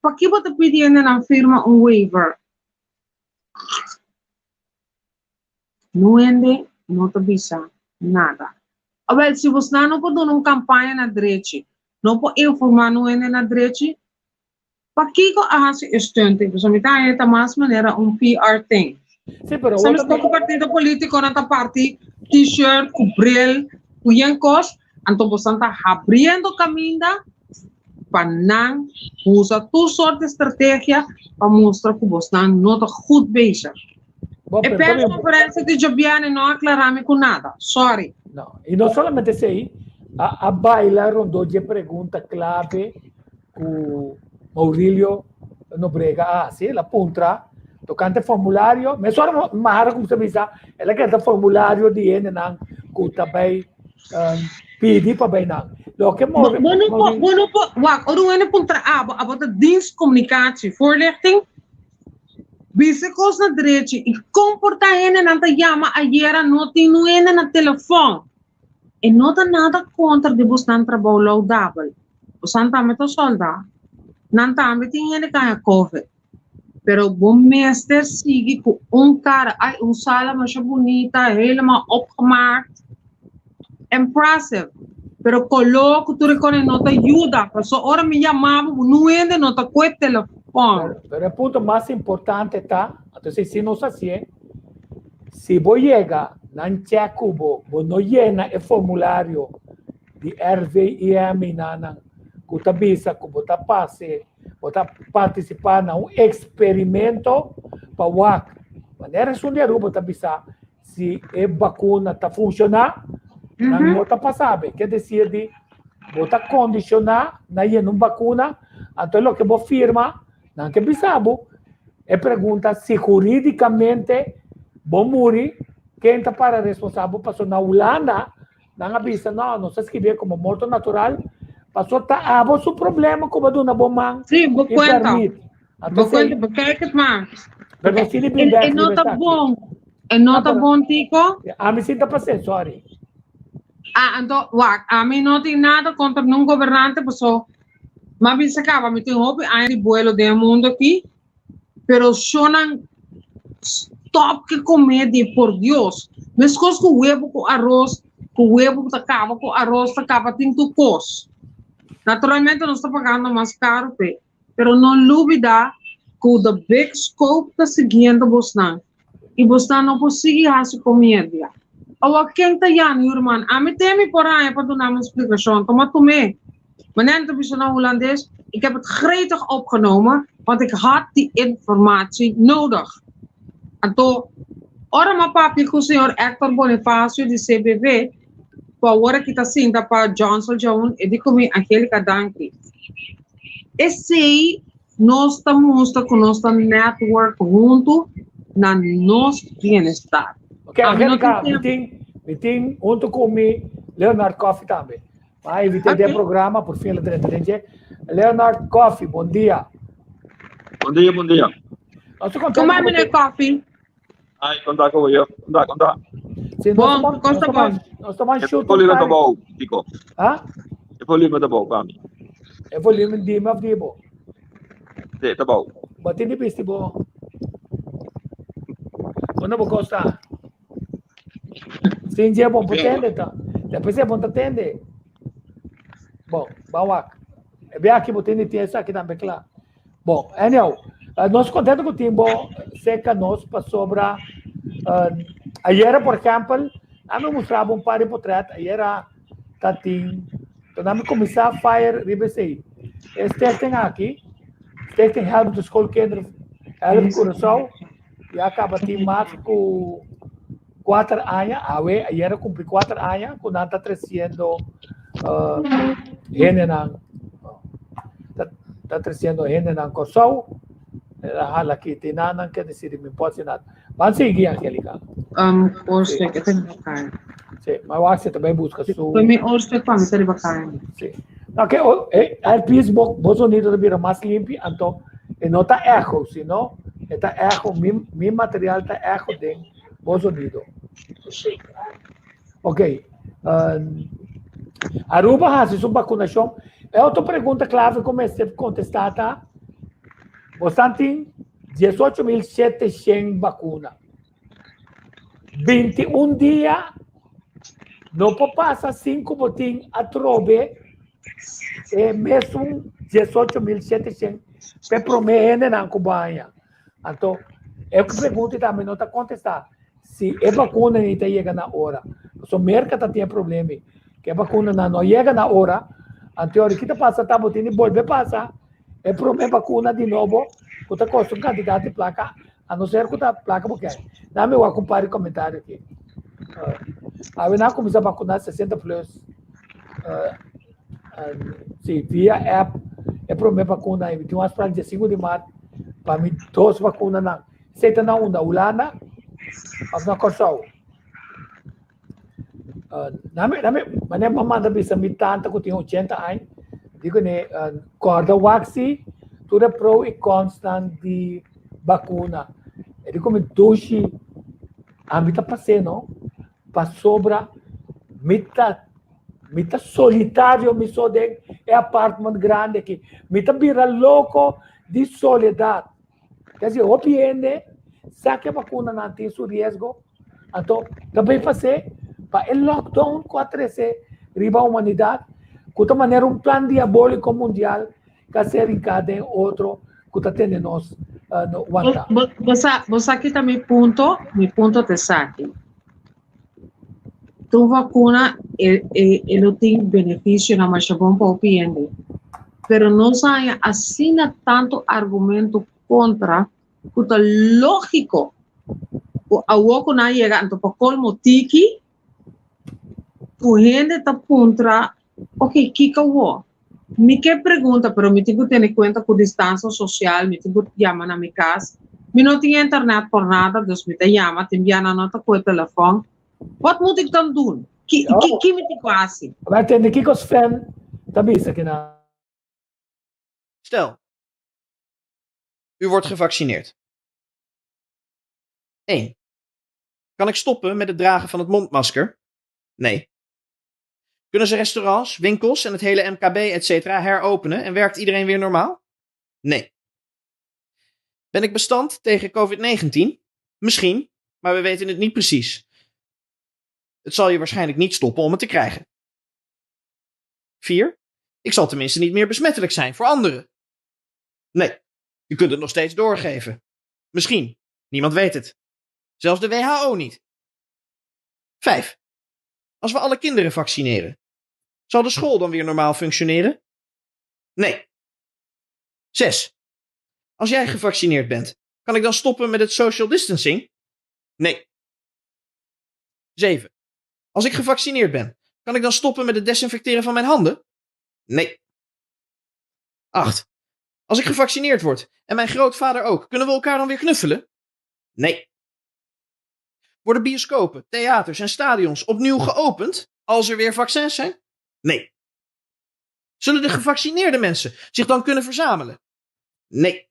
S3: paki bo ta pidi hendenan firma un waiver? Niun hende no ta bisa nada. Awel, si bosnan no por duna un kampaña na drechi, no por informá niun hende na drechi, pakiko a hasi e stunt ei? Pasobra mi ta haña ta mas manera un PR thing.
S2: Sí, pero
S3: Sa
S2: awor
S3: mes
S2: tambe.
S3: poko partido politikonan ta parti t-shirt ku bril ku yen kos, anto bosan ta habriendo kaminda pa nan usa tur sort di strategia pa mustra ku bosnan no ta goed bezig.
S2: Bo,
S3: E
S2: pero
S3: pers
S2: también,
S3: conferencia di djobièrnè no a aclará mi cu nada. Sorry.
S2: No, y no solamente esei, a, a baila rondó dje pregunta clave cu Maurilio Nobrega a haci. El a puntra tocante formulario. Mesora Mara cuminsa bisa, el a keda formulario di hendenan cu ta bay um, pidi pa bay nan. Loke
S3: Bo,
S2: Mauri,
S3: bo no por,
S2: Mauri,
S3: bo no por, wak, ora un hende puntra abo, abo ta dienst communicatie, voorlichting, Bisa e kos na drechi i kon por ta hendenan ta yama ayera no tin un hende na telefòn. E no ta nada kontra di bosnan trabou laudabel. Bosan tambe ta sòldá. Nan tambe tin hende kaña covid. Pero bo mester sigui ku un kara, ai un sala masha bunita, helemaal opgemaakt. Impressive. Pero koló ku tur e kos no ta yuda. Paso ora mi yama bo, un hende no ta koe telefòn.
S2: Pero, pero e punto mas importante ta, entonces si nos hasié, si bo yega nan check ku bo, bo no yena e formulario di RVIM i nanan ku ta bisa ku bo ta pase, bo ta partisipá na un eksperimento pa wak. Manera esun di Aruba ta bisa si e bakuna ta funshoná, nan no ta pasa be. Ke desir di bo ta kondishoná na yena un bakuna, anto loke bo firma, nan ke bisa bo e pregunta si hurídikamente bo muri, ken ta para responsabel? Pasobra na Hulanda nan a bisa no, nos a skribié komo morto natural, pasobra ta abo su problema ku bo a duna bo man
S3: Sí, bo
S2: i
S3: kuenta.
S2: pèrmit.
S3: Bo kuenta, bekijk het maar.
S2: Pero nos tin di
S3: E,
S2: bin bèk
S3: e no
S2: riba
S3: ta
S2: esaki.
S3: bon. E no ta bon, Tico.
S2: Ami sin ta pas'é, sorry.
S3: Ah, anto, wak, ami no tin nada kontra nun gobernante, paso m'a bisa kaba, mi tin hopi aña di buelo den e mundo aki, pero shownan stop ke komedie, por Dios. Meskos ku webu ku aros, ku webu ta kaba ku aros ta kaba tin tur kos. Naturalmente nos ta pagando mas karu p'e. Pero no lubida cu the big scope ta siguiendo bosnan y bosnan no por sigui haci comedia. Awor ken ta Jan Huurman? Ami te mi por haña pa duna mi explicacion. Toma tumé. Meneer ta bisa na Hulandes, ik heb het gretig opgenomen, want ik had die informatie nodig. Anto, ora m'a papia cu señor Hector Bonifacio di CBV, cu awor aki ta sinta pa Johnson Jaun, e di cu mi, Angelica, danki. Esei nos ta mustra ku nos ta network huntu na nos bienestar.
S2: Ok,
S3: Ami no
S2: Angelica,
S3: tin
S2: mi tin, mi tin huntu ku mi Leonard Coffee tambe. Pa evitá okay. Programa, por fin el a drenta. Leonard Coffee, bon dia.
S4: Bon dia, bon dia.
S3: Kon bai, meneer Coffee?
S4: Ai, kon ta ku yo? Kon ta, kon ta?
S2: Si,
S3: Bon, kon ta bon?
S2: Nos ta ban shoot.
S4: E volume ta bou, Kiko.
S2: Ha?
S4: E volume ta bou pa mi.
S2: E volume di mi of di bo?
S4: Si, ta bou.
S2: Bo tin di bisti bo. Bo no bo kosta. Sin dje bon por tende ta. Despues e bon ta tende. Bon, ban wak. E bia aki bo tin di tin esaki tambe kla. Bon, anyhow, nos contento cu tin bo cerca nos pasobra ayera por ehempel, ami mustra bo un par di potret, ayera ta tin, to nami cuminsa fire riba esey. E stichting aki, Stichting Help de Schoolkinderen Help Curaçao, ya caba tin mas cu 4 aña, awe, ayera cumpli 4 aña cu nan ta treciendo hendenan, ta, ta treciendo hendenan Kòrsou. El a hala aki, tin nan nan ke decidi mi por haci nada. Ban sigui, Angelica.
S3: Oorspek, e ta riba kai.
S2: Sí, ma wak si ta bai busca su.
S3: Poi mi oorspek pa mi ta riba kai.
S2: Sí. Ok, e earpiece bo, bo sonido ta bira mas limpi, anto e no ta echo, sino e ta echo, mi, mi material ta echo den bo sonido. Ok. Aruba hasi su vacunacion. E otro pregunta clave cu mester contesta ta, bosan tin 18.700 vacuna. 21 dia no por pasa sin cu bo tin atrobe e mesun 18.700 pe prome hendenan cu bo haña. Anto, e pregunta tambe no ta contesta si e vacuna ni ta yega na ora. So Merca ta tin e problema cu e vacunanan no yega na ora. Anto ora ki ta pasa ta bo tin di bolbe pasa e prome vacuna di nobo cu ta costa un cantidad di placa, a no ser cu ta placa bo kier. Dame wak un par di comentario aki. Awe nan a cuminsa vacuna 60 plus. Si, via app e prome vacuna y mi tin un afspraak dia 5 di maart pa mi dos vacunanan. Esey ta na unda? Hulanda of na Kòrsou? Nami, nami, manera mi manda bisa mi tanta ku tin 80 aña, di kuné kòrda wak si tur e pro i konsnan di bakuna. E di ku mi dushi, ami ta pas'é no, pasobra mi ta mi ta solitario mi so den e apartment grandi aki. Mi ta bira loko di soledat. Kesi hopi hende sa ke vacunanan tin su riesgo, anto ta bay fase pa e lockdown cu a trece riba humanidad, cu ta manera un plan diabolico mundial cu a ser hinca den otro cu ta tene nos wanta.
S3: Bo sa ki ta mi punto? Mi punto ta esaki. Tur vacuna e lo tin beneficionan masha bon pa hopi hende, pero nos a haña asina tanto argumento contra cu ta logico cu awor cu nan a yega anto pa colmo tiki cu hende ta puntra, ok, kico awor? Mi ke pregunta, pero mi tin ku tene kuenta ku distansia sosial, mi tin ku yama na mi kas. Mi no tin internet por nada, dus mi ta yama, tin bia nan no ta kohe telefòn. Wat moet ik dan doen? Ki, ki, ki mi tin ku hasi?
S2: Bai tende kiko Sven ta bisa kina.
S5: Stel, u wordt gevaccineerd. 1. Kan ik stoppen met het dragen van het mondmasker? Nee. Kunnen ze restaurants, winkels en het hele MKB etc. heropenen en werkt iedereen weer normaal? Nee. Ben ik bestand tegen COVID-19? Misschien, maar we weten het niet precies. Het zal je waarschijnlijk niet stoppen om het te krijgen. 4. Ik zal tenminste niet meer besmettelijk zijn voor anderen. Nee, je kunt het nog steeds doorgeven. Misschien, niemand weet het. Zelfs de WHO niet. 5. Als we alle kinderen vaccineren, zal de school dan weer normaal functioneren? Nee. 6. Als jij gevaccineerd bent, kan ik dan stoppen met het social distancing? Nee. 7. Als ik gevaccineerd ben, kan ik dan stoppen met het desinfecteren van mijn handen? Nee. 8. Als ik gevaccineerd word en mijn grootvader ook, kunnen we elkaar dan weer knuffelen? Nee. Worden bioscopen, theaters en stadions opnieuw geopend als er weer vaccins zijn? Nee. Zullen de gevaccineerde mensen zich dan kunnen verzamelen? Nee.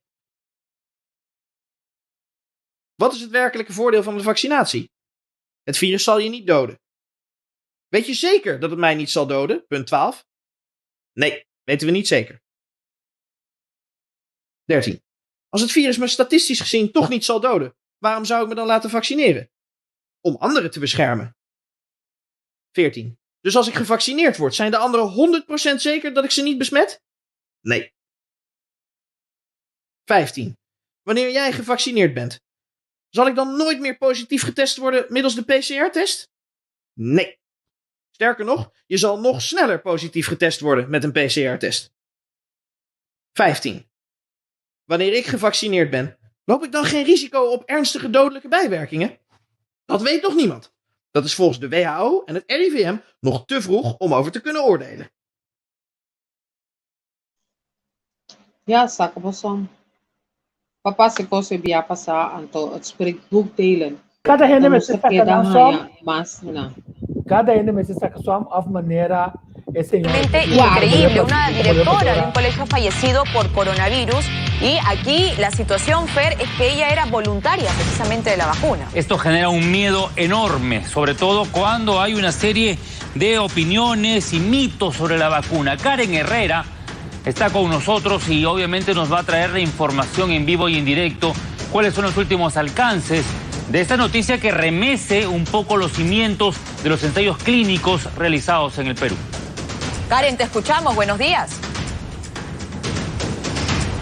S5: Wat is het werkelijke voordeel van de vaccinatie? Het virus zal je niet doden. Weet je zeker dat het mij niet zal doden? Punt 12. Nee, weten we niet zeker. 13. Als het virus me statistisch gezien toch niet zal doden, waarom zou ik me dan laten vaccineren? Om anderen te beschermen. 14. Dus als ik gevaccineerd word, zijn de anderen 100% zeker dat ik ze niet besmet? Nee. 15. Wanneer jij gevaccineerd bent, zal ik dan nooit meer positief getest worden middels de PCR-test? Nee. Sterker nog, je zal nog sneller positief getest worden met een PCR-test. 15. Wanneer ik gevaccineerd ben, loop ik dan geen risico op ernstige dodelijke bijwerkingen? Dat weet nog niemand. Dat is volgens de WHO en het RIVM nog te vroeg om over te kunnen oordelen.
S3: Ja, saka bo som. Pa pasa e kos e bia pasá, anto het spreekt boekdelen.
S2: Kada hende
S3: Dan nos
S2: mester
S3: ta
S2: saka
S3: keda
S2: nan som.
S3: haña mas na.
S2: Kada hende mester saka som òf manera e señora
S6: Realmente increíble, una directora de un colegio ha fallecido por coronavirus y aquí la situación, Fer, es que ella era voluntaria precisamente de la vacuna.
S7: Esto genera un miedo enorme, sobre todo cuando hay una serie de opiniones y mitos sobre la vacuna. Karen Herrera está con nosotros y obviamente nos va a traer la información en vivo y en directo. ¿Cuáles son los últimos alcances de esta noticia que remece un poco los cimientos de los ensayos clínicos realizados en el Perú?
S6: Karen, te escuchamos. Buenos días.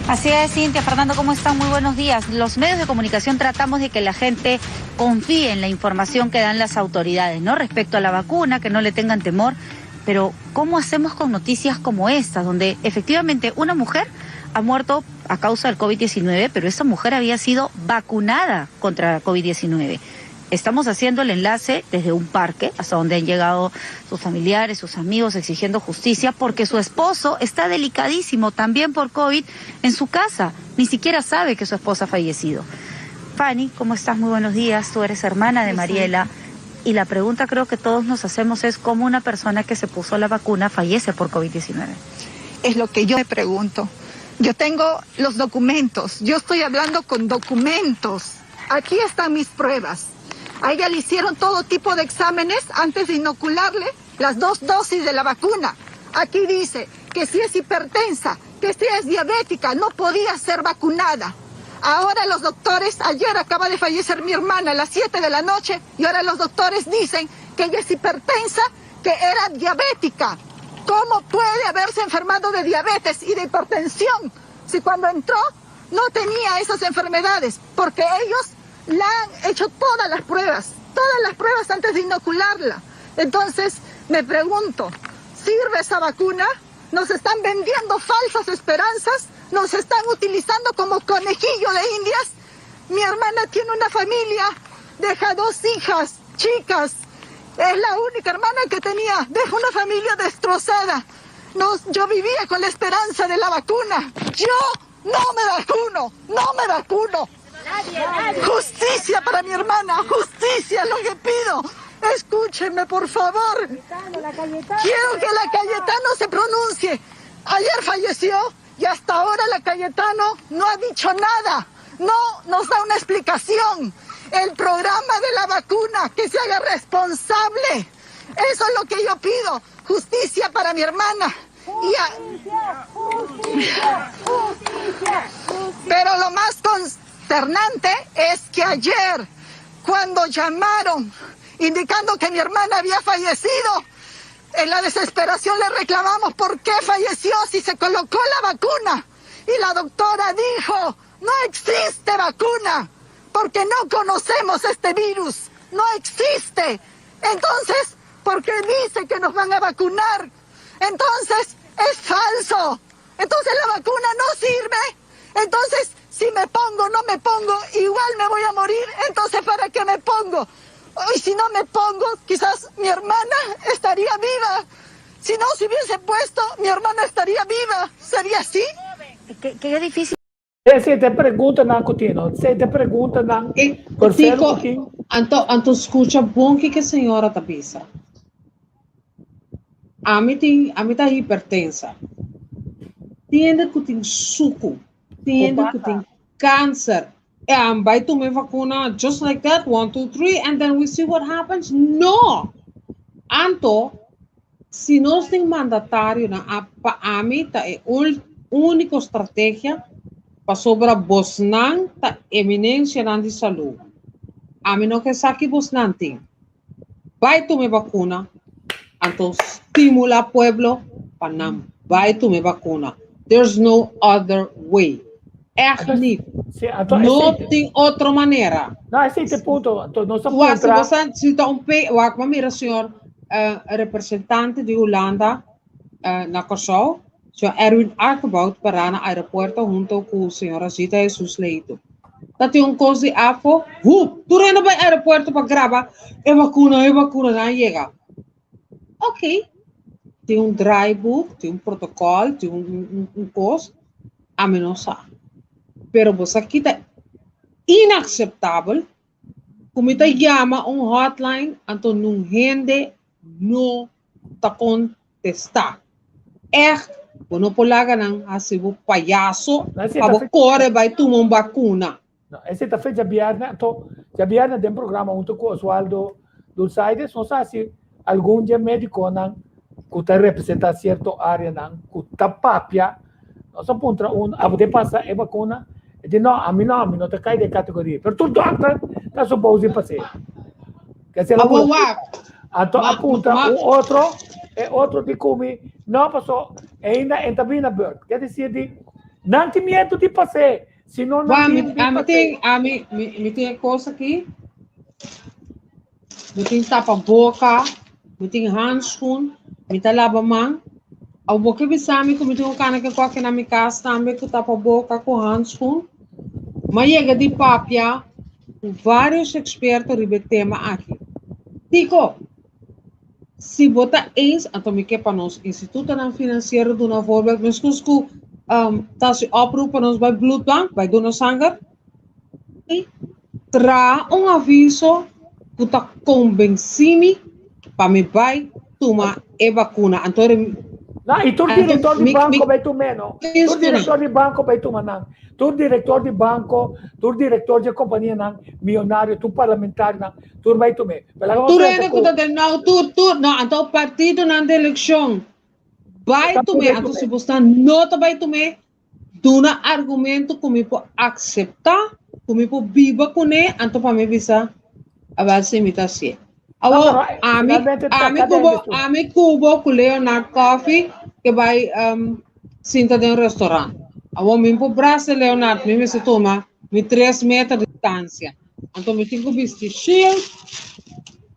S8: Así es, Cintia, Fernando, ¿cómo están? Muy buenos días. Los medios de comunicación tratamos de que la gente confíe en la información que dan las autoridades, ¿no? Respecto a la vacuna, que no le tengan temor. Pero, ¿cómo hacemos con noticias como esta, donde efectivamente una mujer ha muerto a causa del COVID-19, pero esa mujer había sido vacunada contra la COVID-19? Estamos haciendo el enlace desde un parque hasta donde han llegado sus familiares, sus amigos exigiendo justicia porque su esposo está delicadísimo también por COVID en su casa. Ni siquiera sabe que su esposa ha fallecido. Fanny, ¿cómo estás? Muy buenos días. Tú eres hermana de Mariela. Y la pregunta creo que todos nos hacemos es cómo una persona que se puso la vacuna fallece por COVID-19.
S9: Es lo que yo me pregunto. Yo tengo los documentos, yo estoy hablando con documentos. Aquí están mis pruebas. A ella le hicieron todo tipo de exámenes antes de inocularle las dos dosis de la vacuna. Aquí dice que si es hipertensa, que si es diabética, no podía ser vacunada. Ahora los doctores, ayer acaba de fallecer mi hermana a las 7 de la noche y ahora los doctores dicen que ella es hipertensa, que era diabética. ¿Cómo puede haberse enfermado de diabetes y de hipertensión si cuando entró no tenía esas enfermedades? Porque ellos la han hecho todas las pruebas, todas las pruebas antes de inocularla. Entonces, me pregunto, ¿sirve esa vacuna? ¿Nos están vendiendo falsas esperanzas? ¿Nos están utilizando como conejillo de indias? Mi hermana tiene una familia, deja dos hijas, chicas. Es la única hermana que tenía, deja una familia destrozada. Nos, yo vivía con la esperanza de la vacuna. Yo no me vacuno, no me vacuno. Justicia para mi hermana, justicia, lo que pido. Escúchenme, por favor. Quiero que la Cayetano se pronuncie. Ayer falleció y hasta ahora la Cayetano no ha dicho nada. No nos da una explicación. El programa de la vacuna, que se haga responsable. Eso es lo que yo pido. Justicia para mi hermana. Justicia, justicia, justicia. Pero lo más consternante es que ayer, cuando llamaron indicando que mi hermana había fallecido, en la desesperación le reclamamos por qué falleció si se colocó la vacuna. Y la doctora dijo, no existe vacuna, porque no conocemos este virus, no existe. Entonces, ¿por qué dice que nos van a vacunar? Entonces, es falso. Entonces la vacuna no sirve. Entonces, si me pongo, no me pongo, igual me voy a morir. Entonces, ¿para qué me pongo? Y si no me pongo, quizás mi hermana estaría viva. Si no se hubiese puesto, mi hermana estaría viva. ¿Sería así?
S8: Qué, qué difícil.
S2: Esei ta e preguntanan ku tin, no? Esei ta e preguntanan
S3: E
S2: por ser
S3: Tico,
S2: ku tin.
S3: anto, anto skucha bon kiko e señora ta bisa. Ami tin, ami ta hipertensa. Tin hende ku tin suku, tin hende ku tin kanser. E an bai tuma e vakuna just like that, one, two, three, and then we see what happens? No! Anto, si nos tin mandatarionan, a, pa ami ta e úniko strategia, pasobra bosnan ta eminencianan di salú. Ami no ke sa ki bosnan tin. Bai tuma e bakuna, anto stimula pueblo pa nan bai tuma e bakuna. There's no other way. Echt niet.
S2: Sí, anto
S3: No
S2: esei,
S3: tin otro manera.
S2: no, esei ta e punto. Anto nos a
S3: Wak, si
S2: puntra,
S3: bo sa, si ta un pe, wak, bo mira señor eh, representante di Hulanda eh, na Kòrsou, señor Erwin Arkenbout pará na aeropuerto hunto ku señora Zita Jesus Leito. Ta tin un kos di afo, hup, tur hende bai aeropuerto pa graba e bakuna, e bakuna nan yega. Ok, tin un draaiboek, tin un protokòl, tin un, un, un kos, ami no sa. Pero bo sa ki ta inakseptabel ku mi ta yama un hotline anto nun hende no ta kontestá. Ègt, bo no por laga nan hasi bo payaso
S2: No, esei
S3: pa
S2: ta
S3: bo
S2: fe,
S3: kore bai tuma un bakuna.
S2: no, esei ta fe djabièrnè. Anto, djabièrnè den programa huntu ku Oswaldo Dulzaides nos a hasi algun dje médikonan ku ta representá sierto áreanan ku ta papia. Nos a puntra un, abo te pasa e bakuna? E di, no, ami no, ami no ta kai den e kategoria. Pero tur dòkter ta supos di pas'é. Kese la
S3: Abo
S2: bula.
S3: wak,
S2: Anto
S3: ma,
S2: a puntra
S3: ma,
S2: un otro, e otro di ku mi, no paso ainda en ta bini na beurt. Ke desir di, nan tin miedu di pas'é, si no nan
S3: Wa, mi,
S2: tin di
S3: ami
S2: pas'é.
S3: tin, ami, mi, mi tin e kos aki. Mi tin tapaboka, mi tin handschoen, mi ta laba man. Abo bo ke bisa mi ku mi tin un kana ke koke na mi kas tambe ku tapaboka ku handschoen? M'a yega di papia ku vários eksperto riba e tema aki. Tiko, si bo ta eens, anto mi ke pa nos institutonan finansiero duna voorbeeld, meskos ku ta hasi oproep pa nos bai bloedbank, bai duna sanger. Traha un aviso ku ta konbensí mi pa mi bai tuma e bakuna. Anto
S2: No, i tur
S3: anto
S2: direktor di
S3: mi mi
S2: banko bai tum'é, no? Tur direktor di banko bai tuma nan. Tur direktor di banko, tur direktor dje kompanianan miyonario, tur parlamentarionan, tur bai tum'é. Pero laga nos
S3: Tur
S2: trata
S3: hende ku
S2: ku
S3: ta den nou, tur, tur, no, anto partidonan di elekshon bai
S2: Esnan tur
S3: tum'é.
S2: bai
S3: Anto
S2: tum'é.
S3: si bo sta no ta bai tum'é, Duna argumento ku mi por akseptá, ku mi por biba kuné, anto pa mi bisa, Abel si mi ta hasié.
S2: No,
S3: Awor,
S2: pero
S3: ami,
S2: finalmente ta
S3: ami
S2: kada
S3: ku bo,
S2: hende su.
S3: ami ku bo ku Leonard Coffee ke bai um, sinta den restaurant. Awor mi por brasa Leonard, mi mester tuma mi tres meter di distansia. Anto mi tin ku bisti shield,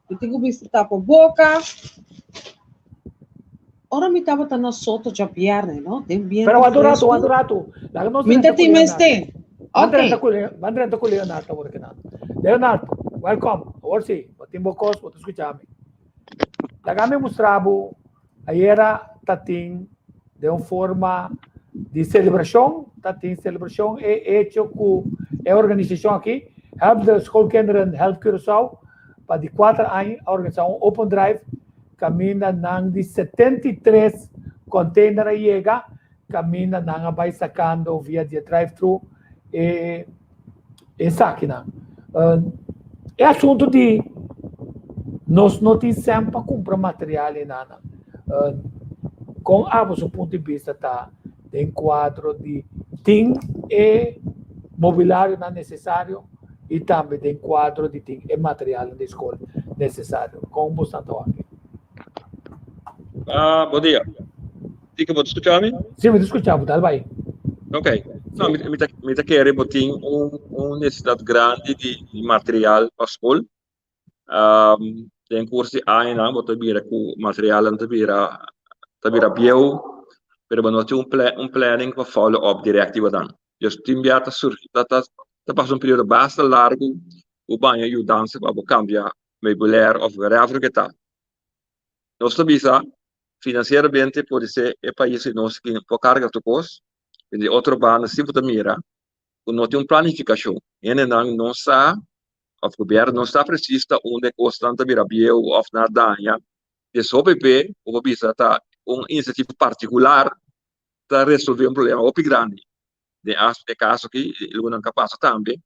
S3: mi tin ku bisti tapaboka. Ora mi tabata na Soto djabièrnè, no, den bientu
S2: Pero wak un ratu,
S3: fresku.
S2: wak un ratu. Laga nos
S3: Mi
S2: drenta
S3: ta
S2: ku
S3: tin
S2: Leonard.
S3: mester.
S2: Ban
S3: Ok.
S2: drenta ku Le, ban drenta ku Leonard awor ki nan. Leonard, welcome. Awor si, bo tin bo kos, bo ta skucha mi. Laga mi mustra bo, ayera ta tin den un forma di selebrashon, ta tin selebrashon e hecho ku e organisashon aki, Help de Schoolkinderen Help Curaçao, pa di kuater aña a organisá un open drive Kaminda nan di 73 container a yega, kaminda nan a bai sakando via di e drive-thru e esakinan. E asuntu di nos no tin sèn pa kumpra material enanan. Kon abo su punto di bista ta den kuadro di tin e mobilarionan nesesario? i tambe den kuadro di tin e materialnan di skol nesesario. Kon bo sta ta wak?
S4: Ah, bon dia. Tiko, bo ta skucha mi?
S2: Sí, mi ta skucha bo, dal bai.
S4: Ok. No, mi, mi ta, mi ta kere bo tin un, un nesesidat grandi di, di material pa skol. Um, den kurso di añanan bo ta bira ku materialnan ta bira, ta bira bieu, pero bo no tin un pla, un planning pa follow up direct riba nan. Dus tin bia ta surgi, ta, ta, ta pasa un periodo basta largu ku baña yudansa pa bo kambia meubilair òf whatever ke ta. Nos ta bisa finansieramente podisé e pais di nos ki por karga tur kos, pero di otro banda si bo ta mira ku no tin un planifikashon. Hendenan no sa òf gobièrnu no sa presis ta unda e kosnan ta bira bieu òf nan a daña. Des hopi be bo por bisa ta un inisiativa partikular ta resolve un problema hopi grandi. Den e kaso aki i lunan ka pasa tambe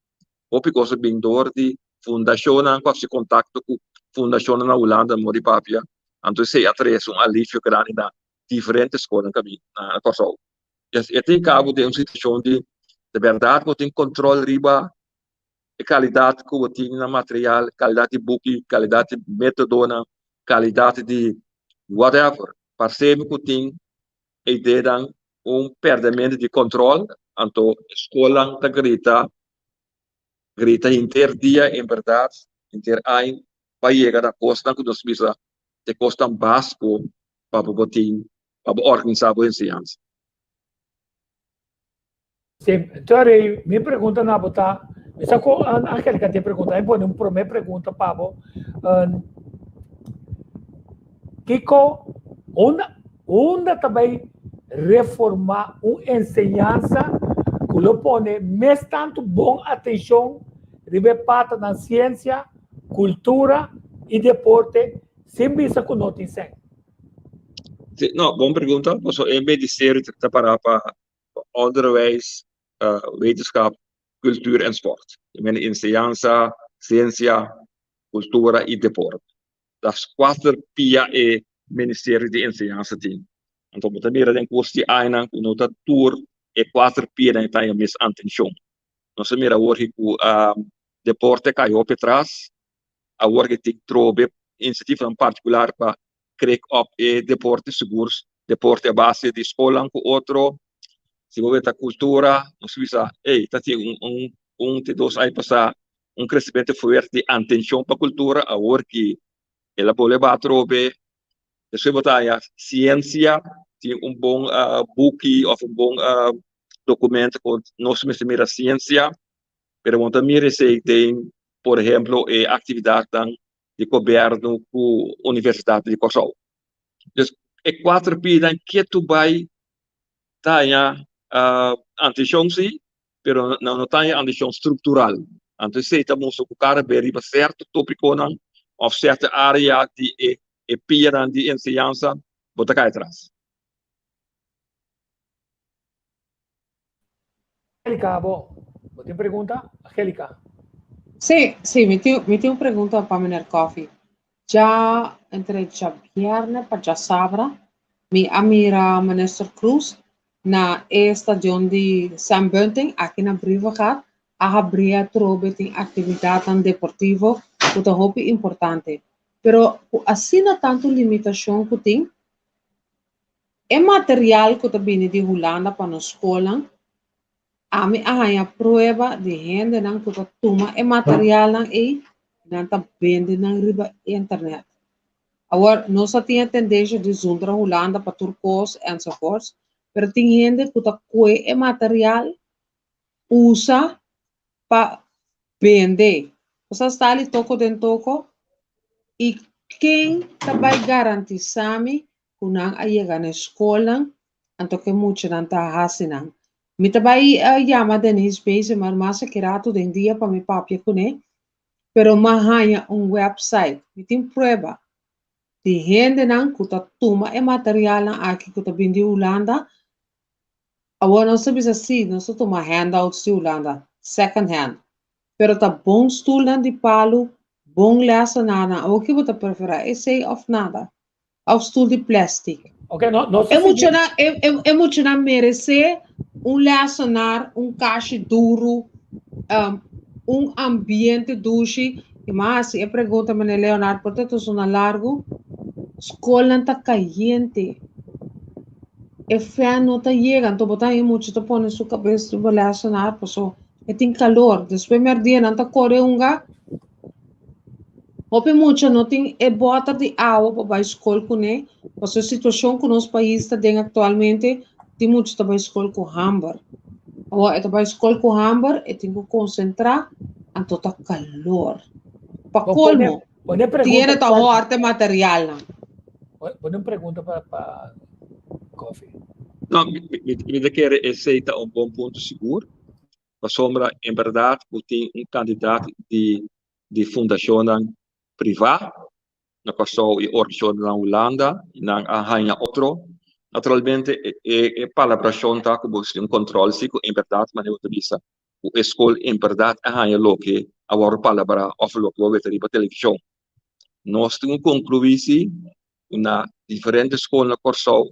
S4: hopi kos a bin dor di fundashonnan ku a hasi kontakto ku fundashonnan na Hulanda mor di papia anto esei a trese un alivio grandi na diferente skolnan ku a bin na Kòrsou. E tin kabo den un situashon di de bèrdat bo tin kontrol riba e kalidat ku bo tin na material, kalidat di buki, kalidat di metodonan, kalidat di whatever. Parse mi ku tin e ideanan un pèrdemento di kontrol, anto skolnan ta grita, grita henter dia en bèrdat, henter aña pa yega na kosnan ku nos bisa ta e kosnan básiko pa bo por tin, pa bo organisá bo enseñansa.
S2: Sí, Terry, mi pregunta na bo ta, mi sa ku Angelica tin pregunta, mi pone un promé pregunta pa bo. Kiko, unda, unda ta bai reformá un enseñansa ku lo pone mes tantu bon atenshon riba e patanan siensia, kultura i deporte sin bisa ku no tin sèn?
S4: Sí, no, bon pregunta. Pasobra e ministerio ta pará pa onderwijs, wetenschap, cultuur en sport. I men enseñansa, siensia, kultura i deporte. Tas kuater pia e ministerio di enseñansa tin. Anto bo ta mira den kurs di añanan ku no ta tur e kuater pianan ta haña mes atenshon. Nos a mira awor ku deporte kai hopi atras, awor ke tin trobe inisiativanan partikular pa krek op e deporte sigur deporte a base di skolnan ku otro. Si bo weta kultura nos bisa ey ta tin un un te dos aña pasá un kresementu fuerte di antenshon pa kultura awor ki el a bolbe ba atrobe. Despues bo ta haña siensia tin un bon buki òf un bon dokumento ku nos mester mira siensia pero bo no ta mira esei den por ehemplo e aktividatnan di gobièrnu ku Universidat di Kòrsou. Dus e kuater pinan ketu bai ta haña atenshon si, pero nan no ta haña atenshon struktural. Anto esei ta mustra ku kada bes riba sierto topikonan òf sierto área di e pianan di enseñansa bo ta kai atras.
S2: Angelica, bo, bo tin pregunta? Angelica.
S3: Sí, sí, mi tin, mi tin un pregunta pa meneer Coffie. Dja entre djabierne pa djasabra mi a mira minister Croes na e stadion di Sam Bunting aki na Brievengat a habri atrobe tin actividadnan deportivo cu ta hopi importante. Pero cu asina tanto limitacion cu tin, E material ku ta bini di Hulanda pa nos skolnan, ami a haña prueba di hendenan ku ta tuma e materialnan ei i nan ta bende nan riba internet. Awor, nos a tin e tendensha di zundra Hulanda pa tur kos enzovoorts, pero tin hende ku ta kue e material usa pa bende. Bo sa stali toko den toko? I ken ta bai garantisá mi ku nan a yega na e skolnan, anto ku e muchanan ta hasi nan. Mi ta bai yama Denise Bezemer mas aki ratu den dia pa mi papia kuné, pero m'a haña un website, mi tin prueba di hendenan ku ta tuma e materialnan aki ku ta bin di Hulanda. Awor nos ta bisa sí, nos ta tuma handouts di Hulanda, second hand, pero ta bon stulnan di palu, bon lèsenarnan. Awor ki bo ta preferá, esei òf nada? Òf stul di plèstik?
S2: Ok, no, nos
S3: E
S2: ta sigui.
S3: muchanan, e, e, e muchanan meresé un lèsenar, un kashi duru, um, un ambiente dushi. I m'a hasi e pregunta, meneer Leonard, por ta ta sona largu? Skolnan ta kayente. E fèn no ta yega, anto bo ta haña mucha ta pone su kabes riba lèsenar, paso e tin kalor. Despues mèrdia nan ta kore hunga. Hopi mucha no tin e bòter di awa pa bai skol kuné, pasobra e situashon ku nos pais ta den aktualmente, tin mucha ta bai skol ku hamber. Awor e ta bai skol ku hamber, e tin ku konsentrá, anto ta kalor. Pa
S2: Bo pone,
S3: kolmo,
S2: pone
S3: tin
S2: pregunta
S3: hende ta
S2: pa
S3: hòrta e materialnan.
S2: Pone un pregunta pa pa Koffie.
S4: No, mi, mi, mi ta kere esei ta un bon punto sigur, pasobra en bèrdat bo tin un kantidat di di fundashonnan privá. na Kòrsou i organisashonnan na Hulanda i nan a haña otro. Naturalmente e palabrashon ta ku bo tin un kòntròl si ku en bèrdat manera bo ta bisa ku e skol en bèrdat a haña loke a wòrdu palabrá òf loke bo weta riba televishon. Nos tin ku konkluí si ku na diferente skol na Kòrsou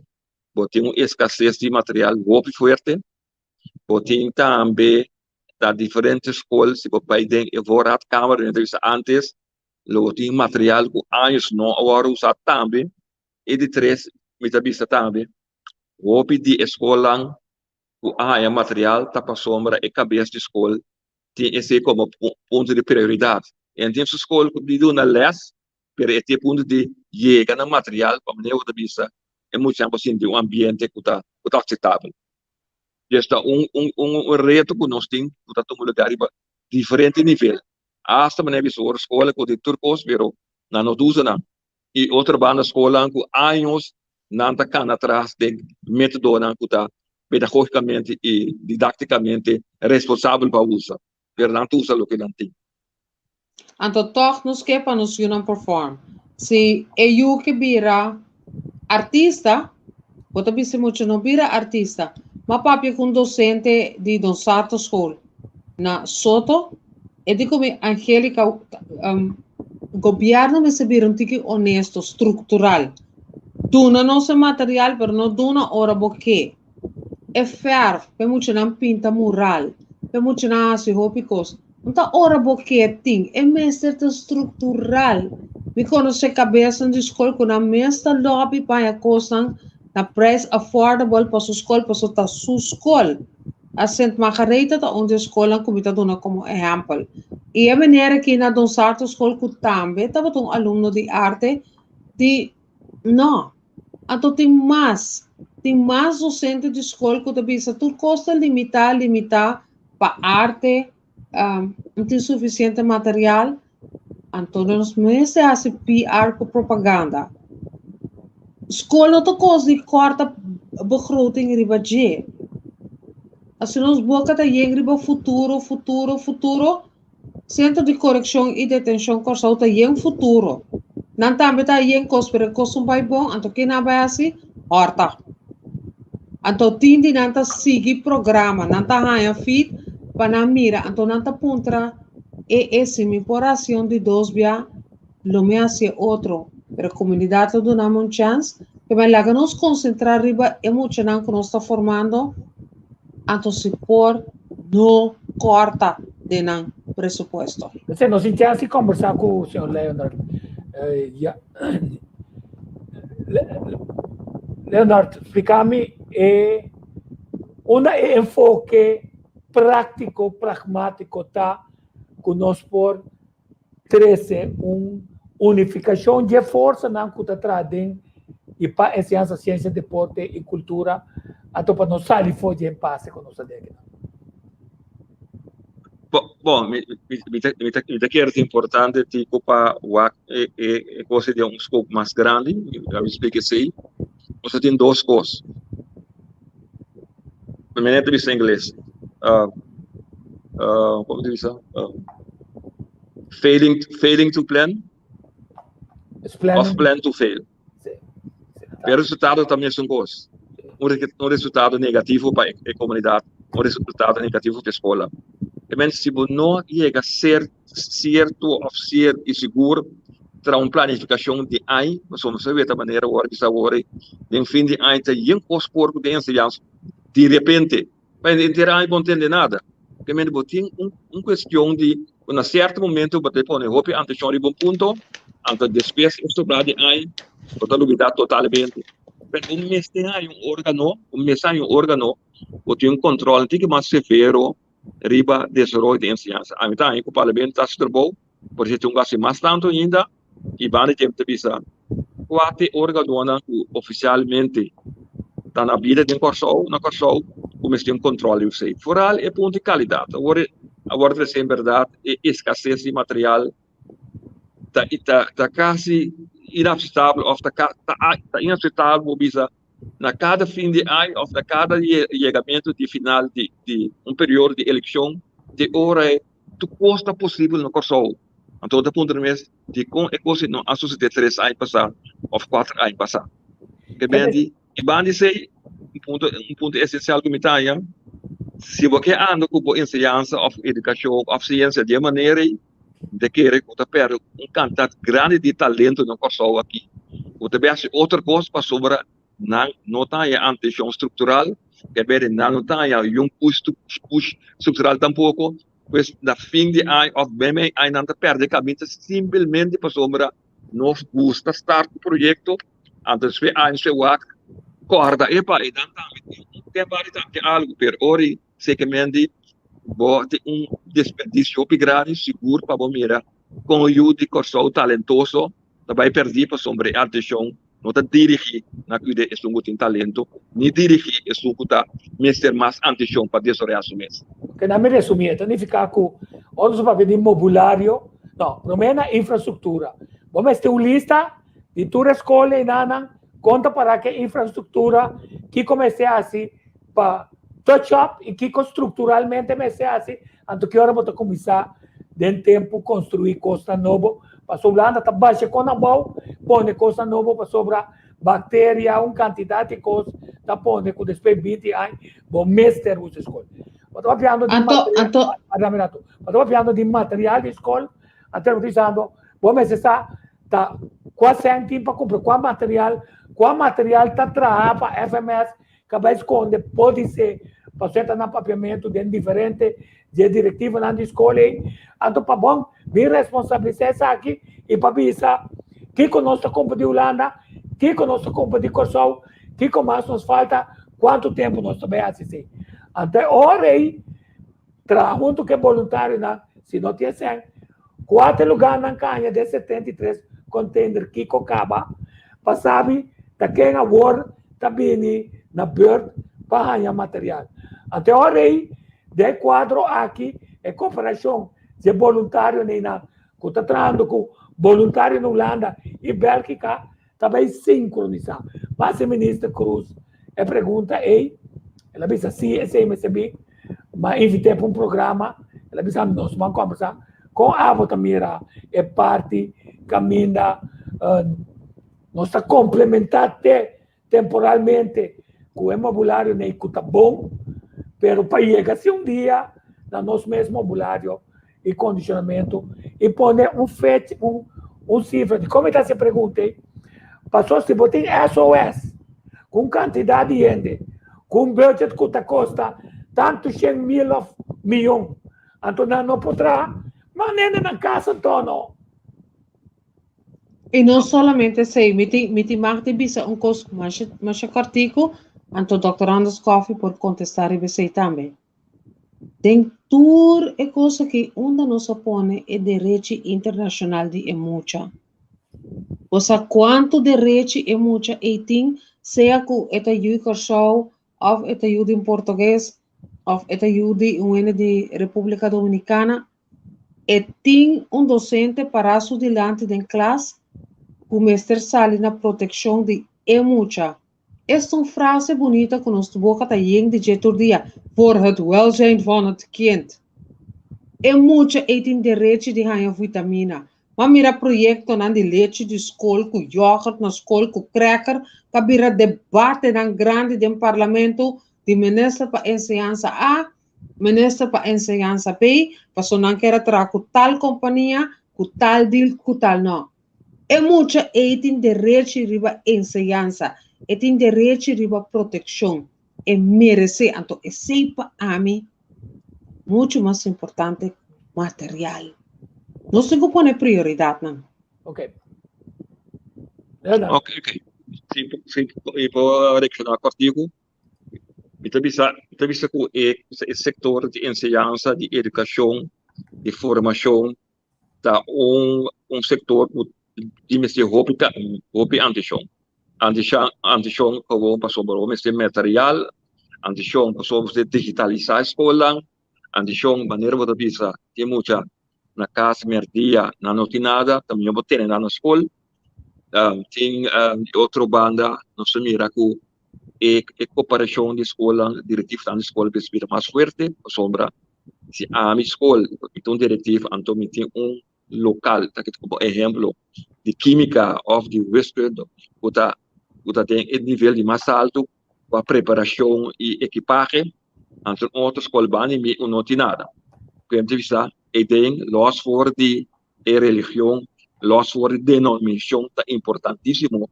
S4: bo tin un eskases di material hopi fuerte, bo tin tambe na diferente skol si bo bai den e voorraadkamer mi a bisa antes lo bo tin material ku años no a wòrdu usá tambe. E di tres mi ta bisa tambe hopi di e skolnan ku a haña material ta pasobra e kabes di skol tin esei komo punto di prioridat. E no tin su skol ku di duna lès pero e tin e punto di yega na material pa manera ku ta bisa e muchanan por sinti un ambiente ku ta ku ta akseptabel. Des ta un un un reto ku nos tin ku ta tuma lugar riba diferente nivel. Asta manera bisa ora skol ku tin tur kos pero nan no ta usa nan. I otro banda skolnan ku años nan ta kana atras den metodonan ku ta pedagogikamente i didaktikamente responsabel pa usa, pero nan ta usa loke nan tin.
S3: Anto tòg nos ke pa nos yunan perform. Si e yu ke bira artista, bo ta bisa mucha no bira artista. M'a papia ku un dosente di Don Sarto School na Soto, e di ku mi, Angelica, gobièrnu mester bira un tiki honesto, struktural. Duna nos e material, pero no duna ora bo ke. E fèrf p'e muchanan pinta mural, p'e muchanan hasi hopi kos. No ta ora bo ke tin, e mester ta struktural. Mi konosé kabesnan di skol ku nan mes ta lòbi pa haña kosnan na prijs affordable pa su skol pasobra ta su skol. A Sint Margaretha ta un di e skolnan ku mi ta duna komo ehèmpel. I e meneer aki na Don Sarto School ku tambe tabata un alumno di arte di no. Anto tin mas, tin mas dosente di skol ku ta bisa tur kos ta limitá, limitá pa arte, no tin sufisiente material, anto nos mester hasi PR ku propaganda. Skol no ta kos di kòrta begroting riba dje. Asina nos boka ta yen riba futuro, futuro, futuro, Sentro di Korekshon i Detenshon Kòrsou ta yen futuro. Nan tambe ta yen kos, pero e kos un bai bon, anto ke nan bai hasi? Hòrta. Anto tin di nan ta sigui programa, nan ta haña feed pa nan mira, anto nan ta puntra e e si mi por hasi un di dos bia, lo mi hasi e otro, pero komunidat lo duna mi un chèns, ke bai laga nos konsentrá riba e muchanan ku nos ta formando, anto si por no kòrta den nan presupuesto.
S2: P'esei nos tin chèns di kòmbersá ku señor Leonard. Ya. Leonard, splika mi e unda e enfoke práktiko, pragmátiko ta ku nos por trese un unifikashon dje forsanan ku ta traha den i pa enseñansa, siensia, deporte i kultura, anto pa nos sali for dje impase ku nos ta den akinan.
S4: Bon, mi ta kere ta importante tiko pa wak e kos den un scope mas grandi, mi ta splika esei. Nos ta tin dos kos. Mi ta bisa ingles. Como ta bisa? Failing, failing to plan of plan to fail. E resultado ta mesun kos. Un resultado negativo pa e komunidat, un resultado negativo pa e skola. E men si bo no yega ser sierto of sier i sigur tra un planifikashon di aña, pasobra nos ta weta manera awor bisa awor den fin di aña ta yen kos por ku den enseñansa di repente. Pa henter aña bo no tende nada. Obviamente bo tin un un cuestion di cu na cierto momento bo ta pone hopi atencion riba un punto, anto despues e sobra di aña bo ta lubida totalmente. Pero bo mester haña un organo, bo mester haña un organo cu tin un control un tiki mas severo riba desaroyo di enseñansa. Ami ta haña cu Parlamento ta haci trabou, por esei tin un haci mas tanto ainda. I banda di tempu ta bisa kua ta e organonan ku ofisialmente ta na bida den Kòrsou, na Kòrsou, ku mester tin un kòntròl di esei. Foral e punto di kalidat. Awor awor trese en bèrdat e eskases di material ta ta kasi inaseptabel òf ta ta inaseptabel bo bisa na kada fin di aña òf na kada yegamentu di final di di un periodo di elekshon di ora e tur kos ta posibel na Kòrsou. Anto bo ta puntra mes dikon e kos ei no a susedé tres aña pasá òf kuater aña pasá. Ke ben di i banda esei un punto un punto esensial ku mi ta haña si bo ke anda ku bo enseñansa òf edukashon òf siensia di e manera ei mi ta kere ku ta pèrdè un kantidat grandi di talento na Kòrsou aki ku ta bin hasi otro kos pasobra nan no ta haña atenshon struktural, ke berde nan no ta haña yun push push struktural tampoko, pues na fin di aña òf meimei aña nan ta pèrdè kaminda simpelmente pasobra nos gusta start un proyekto, anto despues aña despues wak kòrda epa e nan tambe tin un tempu ari tambe tin algu pero ora sekemente bo tin un desperdisio hopi grandi sigur pa bo mira kon yu di Kòrsou talentoso ta bai pèrdí pasobra e atenshon no ta dirigí na kuida esun ku tin talento, ni dirigí esun ku ta mester mas atenshon pa desaroyá su mes.
S2: Oke, na mi resumí, e ta nifiká ku ora nos papia di mobulario, no, promé na infrastruktura. Bo mester un lista di tur e skol einanan, kon ta pará ku e infrastruktura, kiko mester hasi pa touch up i kiko strukturalmente mester hasi, anto ki ora bo ta kuminsá den tempu konstruí kosnan nobo, pasobra Hulanda ta basha kon abou pone kosnan nobo pasobra bakteria un kantidat di kos ta pone ku despues binti aña bo mester usa skol. Bo ta papiando di
S3: Anto, anto.
S2: Dame rato. Bo ta papiando di material di skol, anto bo ta bisando bo mester sa ta kua sèn tin pa kumpra kua material, kua material ta traha pa FMS Ka bai skonde podisé pasobra ta na papiamentu den diferente dje direktivonan di skol ei. Anto pa bon bin responsabilisá esaki i pa bisa kiko nos ta kumpra di Hulanda, kiko nos ta kumpra di Kòrsou, kiko mas nos falta, kuantu tempu nos ta bai hasi esei. Anto e ora ei traha huntu ku e boluntarionan, si no tin esei, kuater lugánan kaña den 73 container kiko kaba pa sabi ta ken awor ta bini na beurt pa haña material. Anto e ora ei den e kuadro aki e koperashon dje boluntarioneinan ku ta trahando ku boluntario na Hulanda i Bèlgika ta bai sinkronisá. Mas e minister Cruz e pregunta ei, el a bisa si esei mester bin, m'a invit'é pa un programa, el a bisa nos ban kòmbersá kon abo ta mira e parti kaminda nos ta komplementá te temporalmente ku e mobulario nei ku ta bon, pero pa yega si un dia na nos mes mobulario i kondishonamentu i pone un fecha, un un sifra di komo e ta hasi e pregunta ei, pasobra si bo tin SOS ku un kantidat di hende ku un budget ku ta kosta tantu shen mil òf miyon, anto nan no por traha, manda hende nan kas anto no.
S3: I no solamente esei, mi tin mi tin mag di bisa un kos masha masha kòrtiku, anto dòkter Anders Coffey por kontestá riba esei tambe. Den tur e kos aki unda nos a pone e derechi internashonal di e mucha? Bo sa kuantu derechi e mucha ei tin, sea ku e ta yu di Kòrsou òf e ta yu di un portugues òf e ta yu di un hende di Repúblika Dominikana? E tin un dosente pará su dilanti den klas ku mester sali na protekshon di e mucha. Esta un frase bunita ku nos boka ta yen di dje tur dia, Voor het welzijn van het kind. E mucha ei tin derechi di haña vitamina. M'a mira proyektonan di lechi di skol ku yògert na skol ku krèker ta bira debatenan grandi den parlamento di minister pa enseñansa A, minister pa enseñansa B, paso nan kier a traha ku tal kompania, ku tal deal, ku tal no. E mucha ei tin derechi riba enseñansa, e tin derechi riba protekshon, e meresé. Anto esei pa ami muchu mas importante ku material. Nos tin ku pone prioridatnan.
S2: Ok.
S4: Ok, ok. Si, si, mi por reakshoná kòrtiku. Mi ta bisa, mi ta bisa ku e e sektor di enseñansa, di edukashon, di formashon ta un un sector cu di mester hopi hopi anticion. Anticion anticion gewoon pasobra bo mester material, anticion pasobra bo mester digitalisa e scolnan, anticion manera bo ta bisa tin mucha na cas merdia nan no tin nada ta mihor bo tene nan na scol. Tin di otro banda nos ta mira cu e e cooperacion di scolnan directivonan di scol mester bira mas fuerte pasobra si ami scol mi ta un directiva anto mi tin un. lokal, ta kita komo ehemplo di kímika òf di wiskunde ku ta ku ta den e nivel di mas altu pa preparashon i ekipahe, anto un otro skol banda di mi no tin nada. Ku mi ta bisa e den lòs for di e religion, lòs for di denominashon ta importantísimo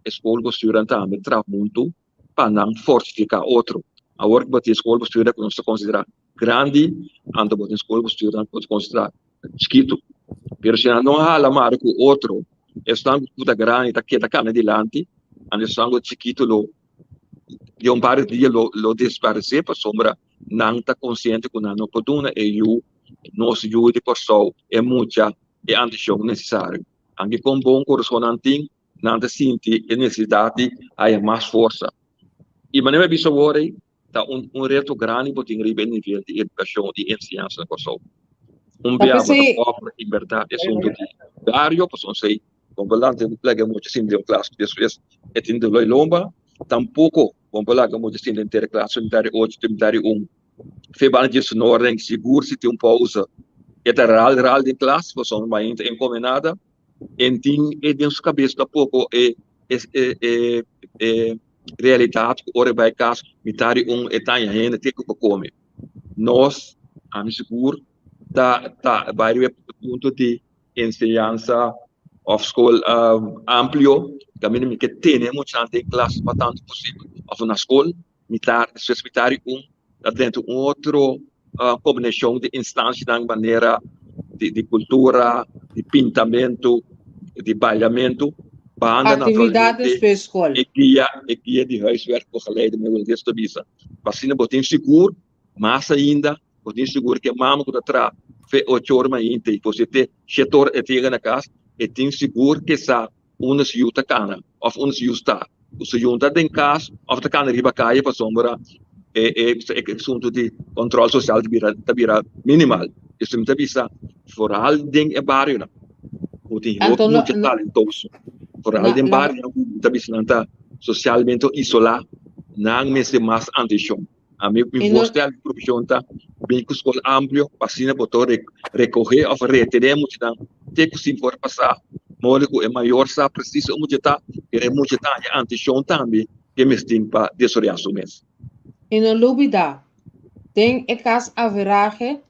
S4: e skol ku studian tambe traha huntu pa nan fortifiká otro. Awor ku bo tin skol ku studian ku nos ta konsiderá grandi, anto bo tin skol ku studian ku nos ta konsiderá chikitu. Pero si nan no hala mari ku otro, esnan ku ta grandi ta keda kana dilanti, anto esnan ku ta chikitu lo di un par di dia lo lo disparesé pasobra nan ta konsiente ku nan no por duna e yu, nos yu di Kòrsou, e mucha e antishon nesesario. Anke kon bon kurason nan tin, nan ta sinti e nesesidat di haya mas forsa. I manera mi a bisa awor ei, ta un un reto grandi bo tin riba e nivel di edukashon i enseñansa na Kòrsou. Un
S3: Ta
S4: bia bo ta
S3: p'esei
S4: kòbra en bèrdat e asuntu di bario, pasobra esei bo por lanta laga e mucha sinti den un klas ku despues e tin doló di lomba, tampoko bo por laga mucha sinti den ter klas mitad di ocho te mitad di un. Fe banda dje sonoren sigur si tin un pousa e ta ral ral den klas pasobra mainta e no kome nada. En tin e den su kabes tampoko e e e realidat ku ora e bai kas mitad di un e ta haña hende te ku pa kome. Nos, ami sigur, ta ta bai riba e punto di enseñansa òf skol amplio kaminda mi ke tene e muchanan den klas mas tantu posibel òf na skol mitad despues mitad di un ta drenta un otro kombinashon di instansianan manera di kultura, di pintamentu, di bailamentu, banda
S3: Actividad
S4: naturalmente
S3: despues skol.
S4: e guia e guia di huiswerkbegeleider mi hulandes ta bisa. Pa asina bo tin sigur, mas ainda bo tin sigur ku e mama ku ta traha fe ocho ora mainta i por si te shete ora e ta yega na kas, e tin sigur ke sa unda su yu ta kana òf unda su yu sta. Ku su yu ta den kas òf ta kana riba kaya pasobra e e e asuntu di kòntròl sosial ta bira ta bira minimal. Esei mi ta bisa foral den e barionan ku tin hopi
S3: Anto no
S4: mucha
S3: no
S4: talentoso, foral
S3: na
S4: den
S3: na
S4: barionan ku mi ta bisa nan ta sosialmente isolá, nan mester mas atenshon. Ami mi
S3: i no
S4: voorstel di profeshon ta bin ku skol amplio pa asina bo ta rekohé òf retené muchanan te ku sin por pasá modo ku e mayor sa presis e mucha ta pero e mucha ta haña antishon tambe ke mester tin pa desaroyá su mes.
S3: I no lubidá, den e kas averahe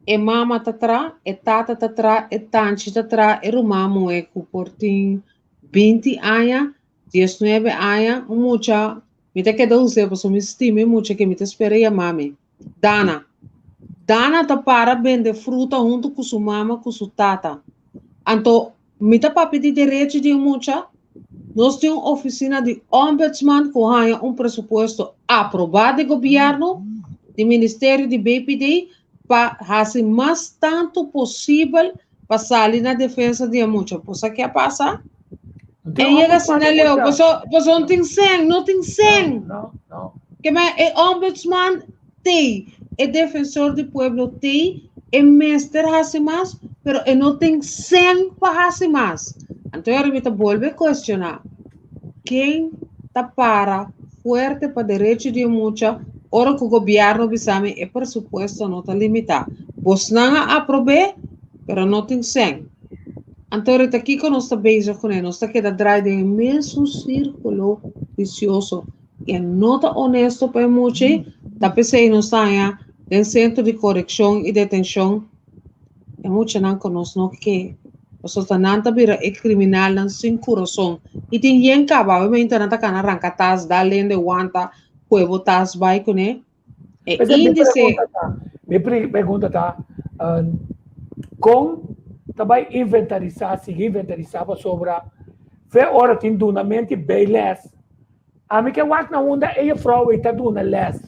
S3: e mama ta tra, e tata ta tra, e tanchi ta tra, e ruman muhé ku por tin binti aña, diesnuebe aña, un mucha Mi ta keda us'é pasobra mi stima e mucha ke mi ta spera yama mi. Dana. Dana ta para bende fruta huntu ku su mama ku su tata. Anto, mi ta papia di derechi di e mucha? Nos tin un ofisina di ombudsman ku haña un presupuesto aprobá di gobièrnu, di ministerio di BPD, pa hasi mas tantu posibel pa sali na defensa di e mucha. Bo sa ke a pasa? E yega asina leu, paso, paso no tin sen, no tin sen.
S2: No, no.
S3: Ke men e ombudsman tei, e defensor di pueblo tei, e mester hasi mas, pero e no tin sen pa hasi mas. Anto ahora mi ta bolbe cuestiona, ken ta para fuerte pa derecho di e mucha ora cu gobierno bisa mi e presupuesto no ta limita? Bosnan a aprobe, pero no tin sen. Anto ahorita kiko nos ta bezig kuné? Nos ta keda draai den e mesun sírkulo visioso. I e no ta honesto pa e mucha ei, ta p'esei nos ta haña den sentro di korekshon i detenshon e muchanan ku nos no ke. Pasobra ta nan ta bira e kriminalnan sin kurason. I tin yen kaba, awe nan ta kana ranka tas, dal hende wanta, kue bo tas bai kuné. E
S2: P'esei mi
S3: índice.
S2: pregunta ta, mi pregunta ta, kon ta bai inventarisá, sigui inventarisá pasobra fe ora tin dunamenti bijles, ami ke wak na unda e jefrouw ei ta duna les,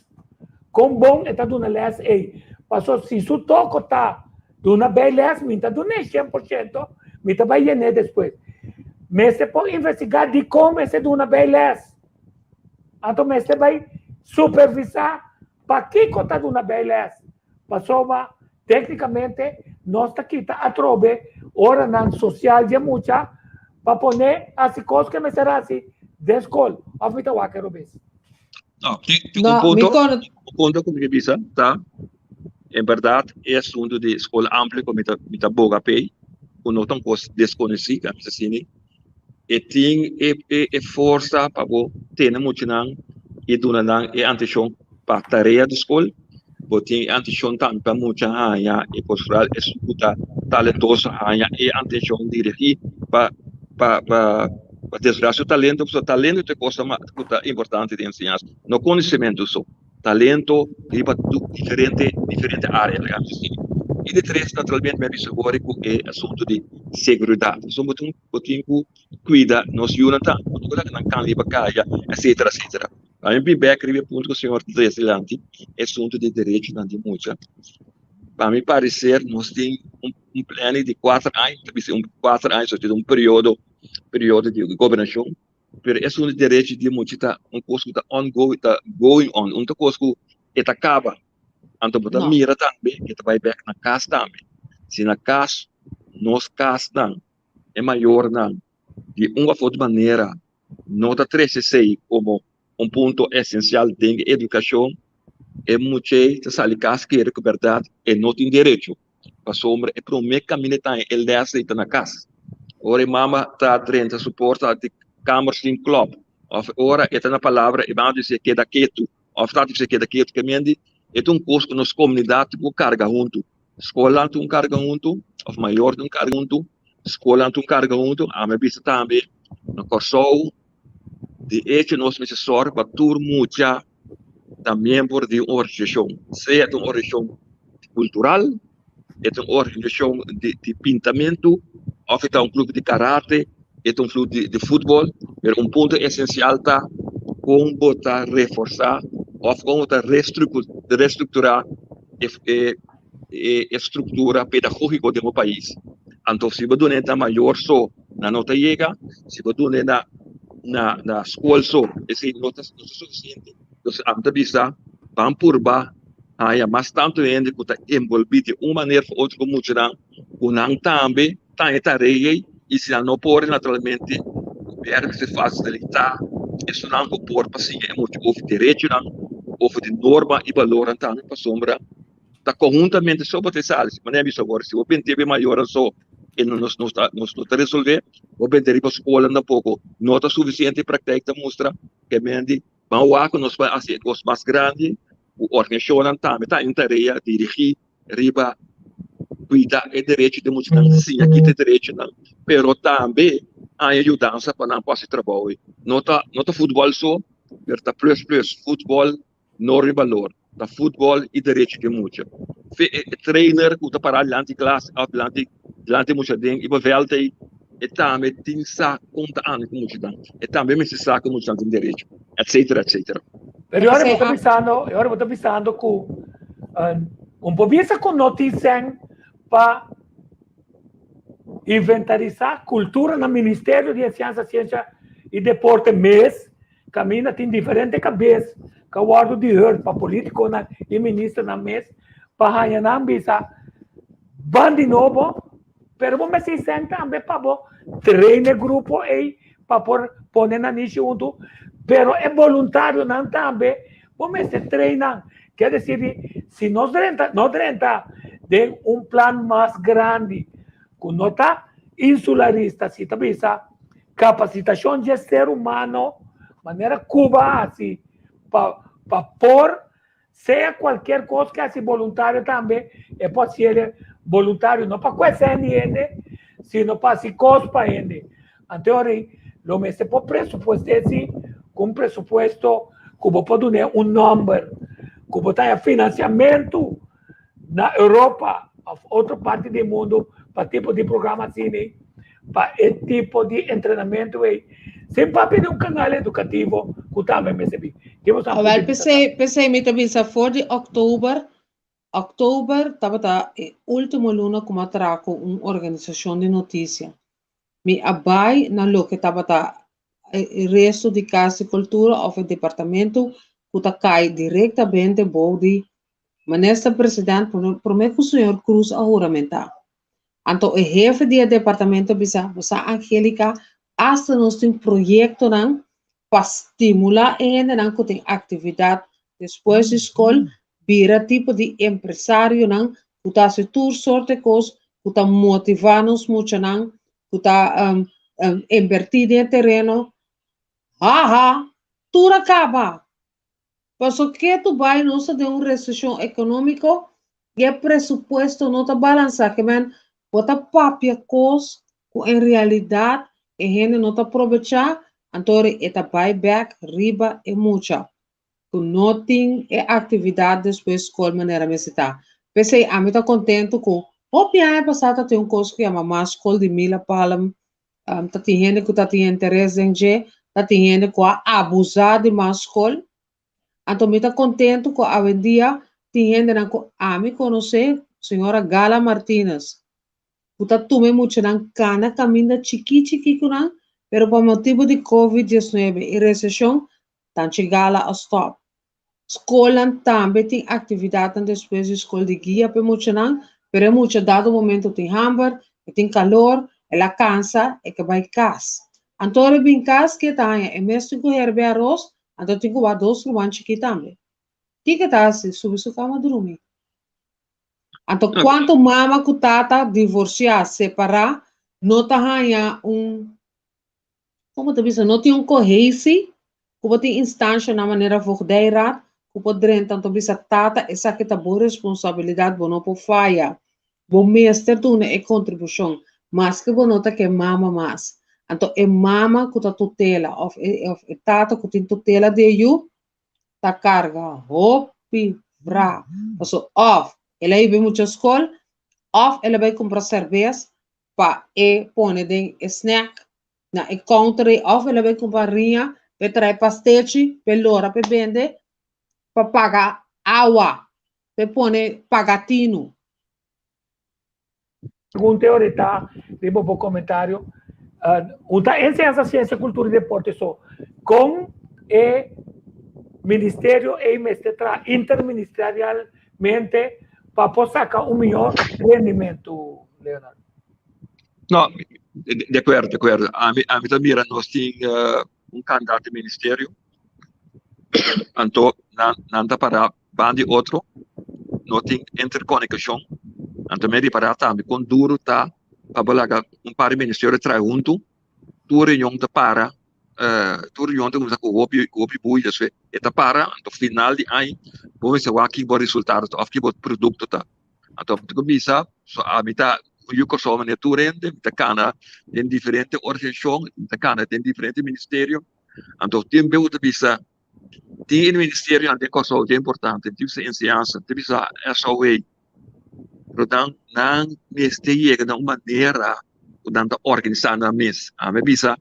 S2: kon bon e ta duna les ei, paso si su toko ta duna bijles mi ta dun'é 100%, mi ta bai yen'é despues. Mester por investigá dikon mester duna bijles. Anto mester bai supervisá pakiko ta duna bijles, pasobra téknikamente nos ta kita atrobe oranan sosial dje mucha pa pone hasi kos ku e mester hasi den skol, òf mi ta wak e robes?
S4: No, tin tin un
S3: No, mi
S4: punto,
S3: kono.
S4: un punto ku mi ke bisa ta, en bèrdat e asuntu di skol amplio ku mi ta mi ta boga p'ei. ku no ta un kos deskonosí, ku a bisa asina, e tin e e forsa pa bo tene muchanan i duna nan e atenshon pa tarea di skol, bo tin e atenshon tambe pa mucha haña e por foral esun ku ta talentoso haña e atenshon dirigí pa pa pa pa desaroyá su talento, pasobra talento ta e cosa ku ta importante den enseñansa, no konosementu so. Talento riba diferente diferente área laga mi si. I di tres naturalmente mi a bisa wòrdu ku e asuntu di seguridat. Pasobra bo tin bo tin ku kuida nos yunan tambe, bo no por laga nan kan riba kaya etcetera etcetera. A mi bin bèk riba e punto ku señor ta trese dilanti, e asuntu di derechonan di mucha. Pa mi pareser nos tin un un planning di kuater aña, ta bisa un kuater aña, so un periodo periodo di gobernashon. Pero esun di derecho di mucha ta un kos ku ta ongoing, ta going on, un ta kos ku e ta kaba. Anto bo ta mira tambe e ta bai bek na kas tambe. Si na kas, nos kasnan, e mayornan di un òf otro manera no ta trese esei komo un punto esensial den e edukashon, e much'ei ta sali kas kere ku bèrdat e no tin derecho. Pasobra e promé kaminda ta e lès ei ta na kas. Ora e mama ta drenta su porta di kamer sin klòp, òf ora e ta na palabra e mama ta bisa keda ketu òf tata bisa keda ketu, ke mende e ta un kos ku nos komunidat tin ku karga huntu. Skolnan tin ku karga huntu òf mayor tin ku karga huntu, skolnan tin ku karga huntu. Ami a bisa tambe na Kòrsou di echo nos mester sòru pa tur mucha ta miembro di un organisashon, sea ta un organisashon kultural, e ta un organisashon di pintamentu, òf e ta un klup di karate, e ta un klup di futbòl, pero un punto esensial ta kon bo ta reforsá òf kon bo ta restrukturá e struktura pedagógiko den bo pais. Anto si bo dun'é na mayor so, nan no ta yega, si bo dun'é na na skol so, esei no ta sufisiente. Entonces ami ta bisa, ban purba haña mas tantu hende ku ta enbolbí di un manera òf otro ku muchanan, ku nan tambe ta haña e tarea ei, i si nan no por, naturalmente gobièrnu mester fasilitá esunnan ku por pa siña e mucha over derechonan, over di norma i balornan tambe, pasobra ta konhuntamente so bo ta sali. Manera mi bisa awor, si bo bini te mayornan so e nos no ta nos no ta resolve, bo bini riba skolnan tampoko no ta sufisiente, praktijk ta mustra ke men di ban wak ku nos por hasi e kos mas grandi ku organisashonnan tambe ta un tarea dirigí riba kuida e derecho di muchanan, siña kita e derechonan, pero tambe haña yudansa pa nan por hasi trabou. No ta no ta futbòl so, pero ta plus plus futbòl no riba balor, ta futbòl i derecho di mucha. Fe e trainer ku ta pará dilanti klas òf dilanti dilanti mucha den riba vèlt ei, e tambe tin sa kon ta anda ku muchanan, e tambe mester sa ku muchanan tin derecho, etcetera, etcetera.
S2: Pero e ora bo ta bisando, e ora bo ta bisando ku un por bisa ku no tin sèn pa inventarisá kultura na Ministerio di Enseñansa, Siensia i Deporte mes, Kaminda tin diferente kabes ku a wòrdu di hùrt pa polítikonan i ministernan mes pa haña nan bisa ban di nobo, pero bo mester sèn tambe pa bo train e grupo ei pa por pone nan nishi huntu, pero e boluntarionan tambe bo mester train nan. Kier desir di si nos drenta no drenta den un plan mas grandi ku no ta insularista si ta bisa Kapasitashon dje ser humano manera Cuba a hasi pa pa por sea cualkier cos ke hasi boluntario tambe e por hasiele boluntario no pa cuesta hende hende sino pa hasi cos pa hende. Anto ora ei lo mester por presupueste si cu un presupuesto cu bo por dun'e un nomber cu bo ta haña financiamento na Europa of otro parti di mundo pa tipo di programa asina ei, pa e tipo di entrenamentu ei, sin papia di un kanal edukativo ku tambe mester bin. Ke bo sa
S3: Awel, p'esei, p'esei mi ta bisa for di òktober, òktober tabata e último luna ku mi a traha ku un organisashon di notisia. Mi a bai na loke tabata e resto di Kas di Kultura òf e departamento ku ta kai direktamente bou di Minister President prome ku señor Cruz a huramentá. Anto e hefe di e departamento a bisa, Bo sa Angelica, asta nos tin proyektonan pa stimulá e hendenan ku tin aktividat despues di skol bira tipo di empresarionan ku ta hasi tur sorte kos ku. ku ta motivá nos muchanan, ku ta invertí den e tereno. Ha ha, tur a kaba. Paso ketu bai nos ta den un reseshon ekonómiko i e presupuesto no ta balansá, ke men bo ta papia kos ku en realidat e hende no ta probechá, anto e ta bai bèk riba e mucha ku no tin e aktividat despues skol manera mester ta. P'esei ami ta kontentu ku hopi aña pasá ta tin un kos ku yama Mas Skol di Mila Palm, ta tin hende ku ta tin interes den dje, ta tin hende ku a abusá di mas skol. Anto mi ta kontentu ku awendia tin hendenan ku ami konosé, señora Gala Martinez, ku ta tuma e muchanan kana kaminda chikí chikí ku nan, pero pa motibu di Covid diesnuebe i reseshon, Tanchi Gala a stòp. Skolnan tambe tin aktividatnan despues di skol di guia pa e muchanan, pero e mucha dado momento tin hamber, e tin kalor, el a kansa, e ke bai kas. Anto ora e bin kas, ke ta haña? E mes tin ku herbe aros, anto tin ku wak dos ruman chikí tambe. Kiko e ta hasi? Subi su kama drumi. Anto kuantu mama ku tata divorsiá, separá, no ta haña un Como ta bisa, no tin un cohesie cu bo tin instancianan manera Voogdijraad cu por drenta anto bisa tata esaki ta bo responsabilidad bo no por faya. Bo mester duna e contribucion maske bo no ta ke mama mas. Anto e mama cu ta tutela of e of e tata cu tin tutela di e yu ta carga hopi vra. Paso of el a hiba e mucha scol of el a bay cumpra cerbes pa e pone den e snack na e counter ei of el a bai cumpra riña p'e trae pastechi p'e lora p'e bende pa paga awa p'e pone paga tinu.
S2: Segun teoria ta riba bo comentario un ta enseñansa ciencia cultura y deporte so con e ministerio ei mester traha interministerialmente pa por saca un mihor rendimento, Leonard.
S4: No, de acuerdo, de acuerdo. Ami, ami ta mira nos tin uh, un candidato di ministerio. Anto nan, nan ta para ban di otro. No tin interconexion. Anto mi ripara tambe con duro ta pa bo laga un par di ministerio traha hunto. Tur reunion ta para, uh, tur reunion ta cuminsa cu hopi, hopi bulla. Despues e ta para, anto final di aña bo mester wak ki bo resultado ta of ki bo producto ta. Anto mi ta cuminsa, so ami ta un yu Kòrsou manera tur hende, mi ta kana den diferente organisashon, mi ta kana den diferente ministerio. Anto tin bes bo ta bisa tin e ministerionan den Kòrsou ta importante, tin bisa enseñansa, tin bisa SOW, pero nan nan mester yega na un manera ku nan ta organisá nan mes. Ami a bisa,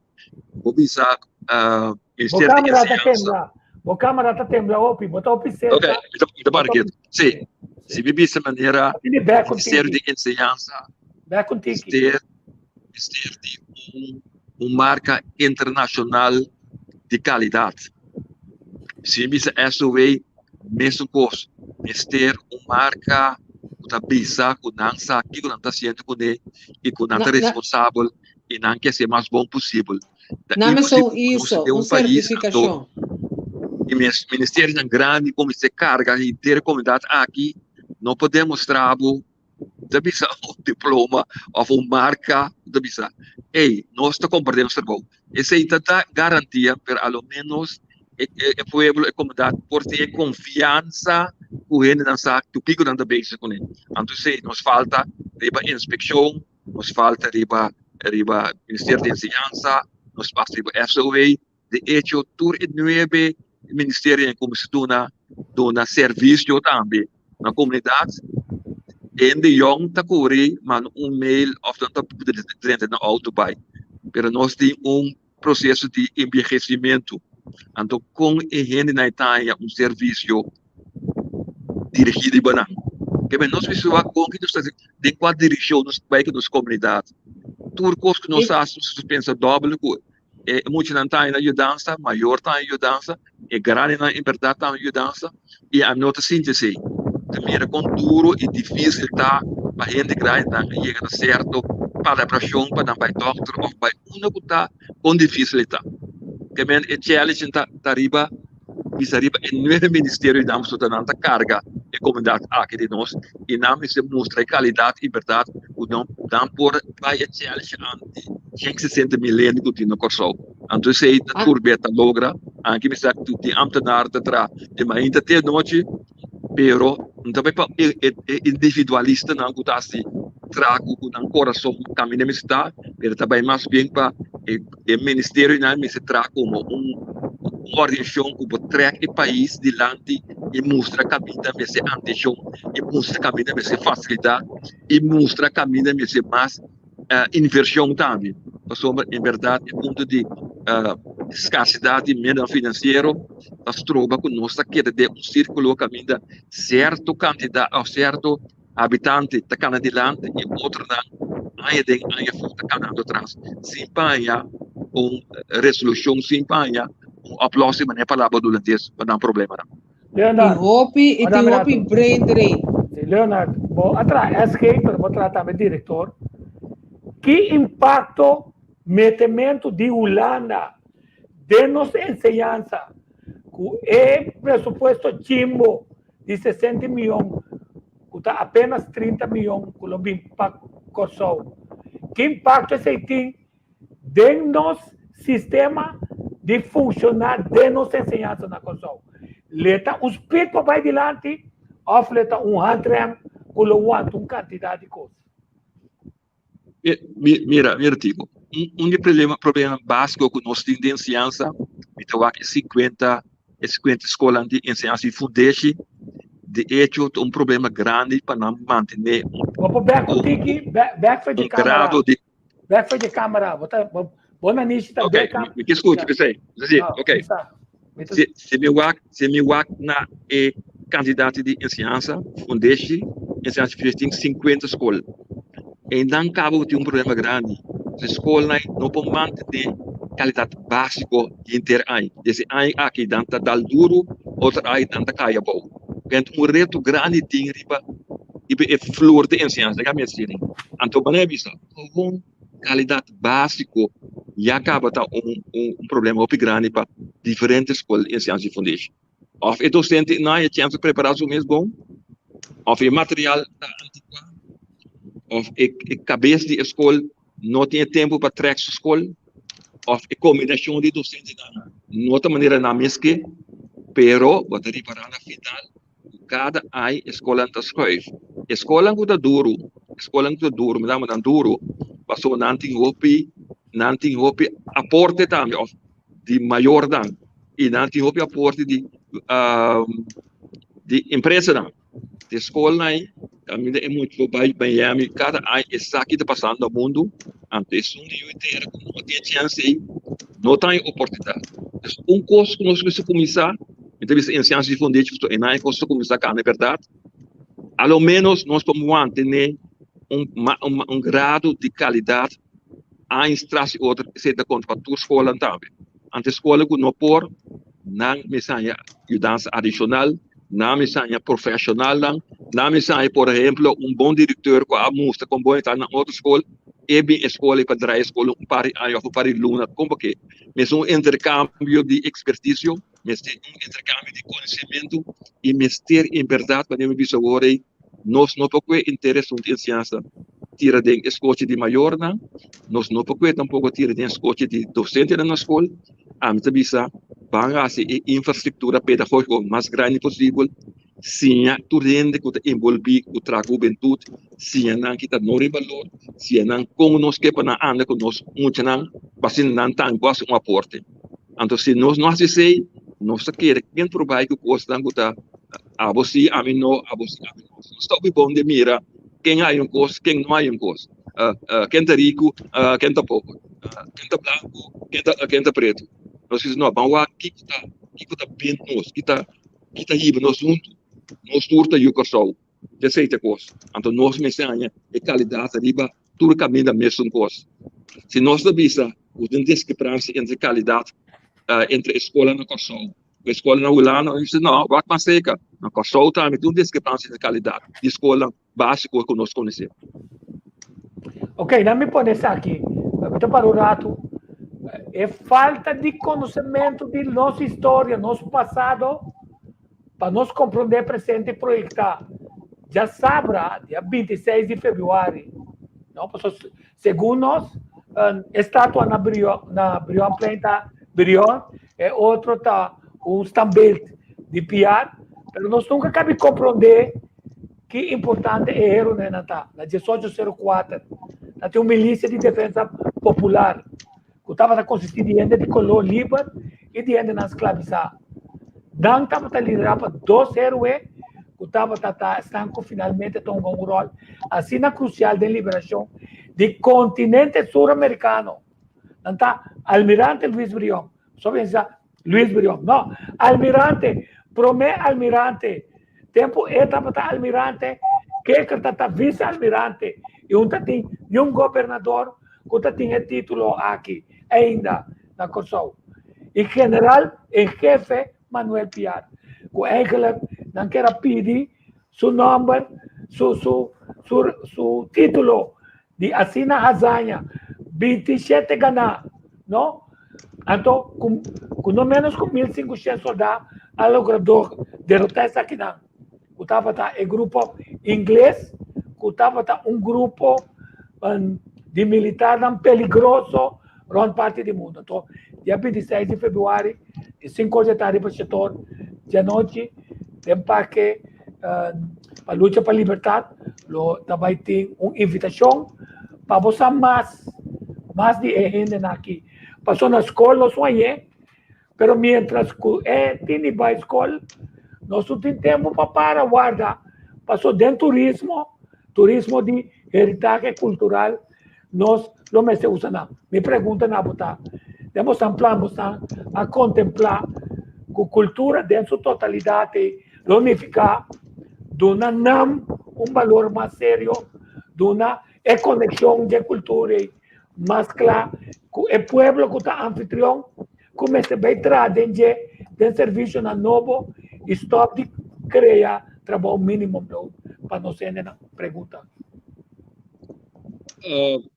S4: bo bisa
S2: Bo
S4: ministerio di
S2: camera ta
S4: enseñansa.
S2: tembla. Bo camera ta tembla hopi. Bo ta hopi
S4: Ok,
S2: cerca.
S4: mi ta mi ta
S2: Bo
S4: para
S2: ta
S4: ketu. Sí, si mi bisa manera
S2: Tini bek un
S4: ministerio
S2: tiki.
S4: di enseñansa
S2: Bek un tiki.
S4: mester mester di un un marka internashonal di kalidat. Si mi bisa SOW mesun kos, mester un marka ku ta bisa ku nan sa kiko nan ta hasiendo kuné i ku nan
S3: Na,
S4: ta
S3: na,
S4: responsabel i nan ke hasi e mas bon posibel. Ta
S3: nan mester
S4: imposibel
S3: un
S4: ku nos
S3: ISO,
S4: den
S3: un
S4: un pais anto
S3: sertifikashon.
S4: i ministerionan grandi ku mester karga henter e komunidat aki no por demostrá bo ta bisa un diploma of un marca ku ta bisa ey nos ta kompartí nos trabou. Esei ta da garantia pero a lo menos e e pueblo e komunidat por tin e konfiansa ku hendenan sa ku kiko nan ta bezig kuné. Anto esei nos falta riba inspekshon, nos falta riba riba Ministerio di Enseñansa, nos falta riba SOW. De echo tur e nuebe ministerionan ku mester duna duna servisio tambe na komunidat, hende yòn ta kuri manda un mail òf nan ta drenta nan outo bai. Pero nos tin un proseso di enbehesimentu, anto kon e hendenan ta haña un servisio dirigí riba nan? Ke men nos mester wak kon ki nos ta den kua direkshon nos ta bai ku nos komunidat. Tur kos ku nos hasi nos ta pensa dòbel ku E muchanan ta haña yudansa, mayor ta haña yudansa, e grandinan en bèrdat ta haña yudansa i ami no ta sinti esei. Ta mira kon duru i difísil ta pa hende grandinan yega na sierto palabrashon pa nan bai dòkter òf bai unda ku ta, kon difísil e ta. Te men e challenge ta ta riba bisa riba e nuebe ministerio di nan pasobra nan ta karga e komunidat aki di nos i nan mester mustra e kalidat i bèrdat. ku nan nan por bai e challenge an di 160 mil hende ku tin na Kòrsou. Anto esei ta tur bia ta logra, anke mi sa ku tin ambtenaar ta traha di mainta te anochi, pero no ta bai pa e e individualistanan ku ta hasi traha ku nan korason kaminda mester ta, pero ta bai mas bien pa e e ministerionan mester traha komo un organisashon ku por trèk e pais dilanti i mustra kaminda mester atenshon i mustra kaminda mester fasilidat i mustra kaminda mester mas invershon tambe pasobra en bèrdat e punto di skarsidat di medionan finansiero ta stroba ku nos ta keda den un sirkulo kaminda sierto kantidat òf sierto habitante ta kana dilanti i otronan aña den aña afó ta kanando atras sin paña un resolushon sin paña un oplossing manera palabra hulandes pa nan problemanan.
S2: Leonard,
S3: Tin hopi i
S2: ora
S3: tin
S2: mi
S3: hopi
S2: rato.
S3: brain drain.
S2: Sí, Leonard, bo a traha SG, pero bo a traha tambe director. Ki impacto metemento di Hulanda den nos enseñansa cu e presupuesto chimbo di 60 miyon cu ta apenas 30 miyon cu lo bin pa Corsou? Ki impacto esey tin den nos sistema di funshoná den nos enseñansa na Kòrsou. Le ta un spit pa bai dilanti òf le ta un handrem ku lo wanta un kantidat di kos?
S4: Mira, mira Tico, un di problema problema básiko ku nos tin den enseñansa, mi ta wak e 50 e 50 skolnan di enseñansa di fundeshi, de echo ta un problema grandi pa nan mantené un
S2: Bo por bèk un tiki, bèk for di
S4: un grado
S2: kamera.
S4: di
S2: Bek for di camera. Bo ta bo bo nanishi ta
S4: Ok,
S2: bek cam.
S4: mi ke skucha p'esei. Sí,
S2: No,
S4: ok.
S2: mi sa. Mi ta
S4: Si, si mi wak, si mi wak na e kantidat di enseñansa, fundeshi, enseñansa fundeshi tin 50 skol. Einan kaba ku tin un problema grandi. E skolnan no por mantené kalidat básiko henter aña. Desde aña aki nan ta dal duru, otro aña nan ta kai abou. Kent un reto grandi tin riba riba e flor di enseñansa, laga mi a seri. Anto manera bisa, gewoon kalidat básiko ya kaba ta un un problema hopi grandi pa diferente skol di enseñansa di fundeshi. Òf e dosente no haña chèns pa prepará su mes bon, òf e material ta antikuá, òf e e kabes di e skol no tin e tempu pa trèk su skol, òf e kombinashon di dosentenan no ta manera nan mes ke, pero bo ta ripará na final ku kada ai e skolnan ta skuif. E skolnan ku ta duru, e skolnan ku ta duru, mi ta yama nan duru, pasobra nan tin hopi, nan tin hopi aporte tambe òf di mayornan i nan tin hopi aporte di di empresanan. Di skolnan ei kaminda e mucha por bai Miami kada aña e sa ki ta pasando na mundu, anto esun di yu entera ku no tin e chèns ei no ta haña oportunidat. Dus un kos ku nos mester kuminsá, mi ta bisa enseñansa di fundeshi pasobra einan e kos ta kuminsá kambia bèrdat, a lo ménos nos por mantené un un grado di kalidat aña tras di otro, esei ta konta pa tur skolnan tambe. Anto e skolnan ku no por nan mester haña yudansa adishonal, nan mester haña profeshonalnan, nan mester haña por ehemplo un bon direkteur ku a mustra kon bon e ta na otro skol, e bin e skol ei pa draai e skol un par di aña òf un par di luna, kon por ke? Mester un interkambio di ekspertisio, mester un interkambio di konosementu i mester en bèrdat manera mi bisa awor ei nos no por kue interes un enseñansa tira den e skochi di mayornan, nos no por kue tampoko tira den e skochi di dosentenan na skol. Ami ta bisa ban hasi e infrastruktura pedagógiko mas grandi posibel, siña tur hende ku ta enbolbí ku traha ku hubentut, siña nan kita no riba balor, siña nan kon nos ke pa nan anda ku nos muchanan pa asina nan tambe por hasi un aporte. Anto si nos no hasi esei, nos ta kere ken por bai ku kosnan ku ta abo si, ami no, abo si, ami no. Nos ta hopi bon di mira ken haña un kos, ken no haña un kos, ken ta riku, ken ta pober, ken ta blanku, ken ta ken ta pretu. Nos bisa no, ban wak kiko ta kiko ta bint nos, ki ta ki ta hiba nos huntu. Nos tur ta yu Kòrsou, esei ta e kos. Anto nos mester haña e kalidat riba tur kaminda mesun kos. Si nos ta bisa ku tin diskrepransia entre kalidat entre e skola na Kòrsou ku e skola na Hulanda, nos bisa no, wak mas serka. Na Kòrsou tambe tin un diskrepransia entre kalidat di skolnan básiko ku nos konosé.
S2: Ok, nan mi pone esaki. Mi ta para un ratu. E falta di konosementu di nos historia, nos pasado, pa nos komprondé presente i proyektá. Djasabra, dia 26 di febrüari. No, pasobra segun nos e statua na Brion na Brionplein ta Brion, e otro ta un standbeeld di Piar, pero nos nunca cabi comprende ki importante e heroenan ta. Na diesocho sero kuater ta tin un milicia di defensa popular ku tabata konsistí di hende di koló liber i di hendenan sklabisá. Nan tabata liderá pa dos héroe ku tabata ta esnan ku finalmente ta hunga un ròl asina krusial den liberashon di kontinente suramerikano. Nan ta Almirante Luis Brion, so pensa Luis Brion, no, Almirante, promé almirante, tempu e tabata almirante, Keker ta vice almirante i un ta tin niun gobernador ku ta tin e título aki ainda na Kòrsou. I general en hefe Manuel Piar, ku eigenlijk nan kier a pidi su nòmber, su su su su título di asina hazaña, 27 ganá, no? Anto ku ku no ménos ku 1500 soldá a logra derotá esakinan, ku tabata e grupo ingles, ku tabata un grupo di militarnan peligroso rònt parti di mundu. Anto dia 26 di febrüari di sinku or di tardi pa shete or di anochi den parke pa lucha pa libertat lo ta bai tin un invitashon pa bo sa mas mas di e hendenan aki. Pasobra na skol nos un añe, pero mientras ku e tin di bai skol nos no tin tempu pa para warda pasobra den turismo, turismo di heritahe kultural nos lo mester usa nan. Mi pregunta na bo ta, den bo san plan bo san a kontemplá ku kultura den su totalidat ei lo nifiká duna nan un balor mas serio, duna e konekshon dje kultura ei mas kla ku e pueblo ku ta anfitrion ku mester bai traha den dje den servisionan nobo i stòp di krea trabou minimum loon pa nos hendenan? Pregunta.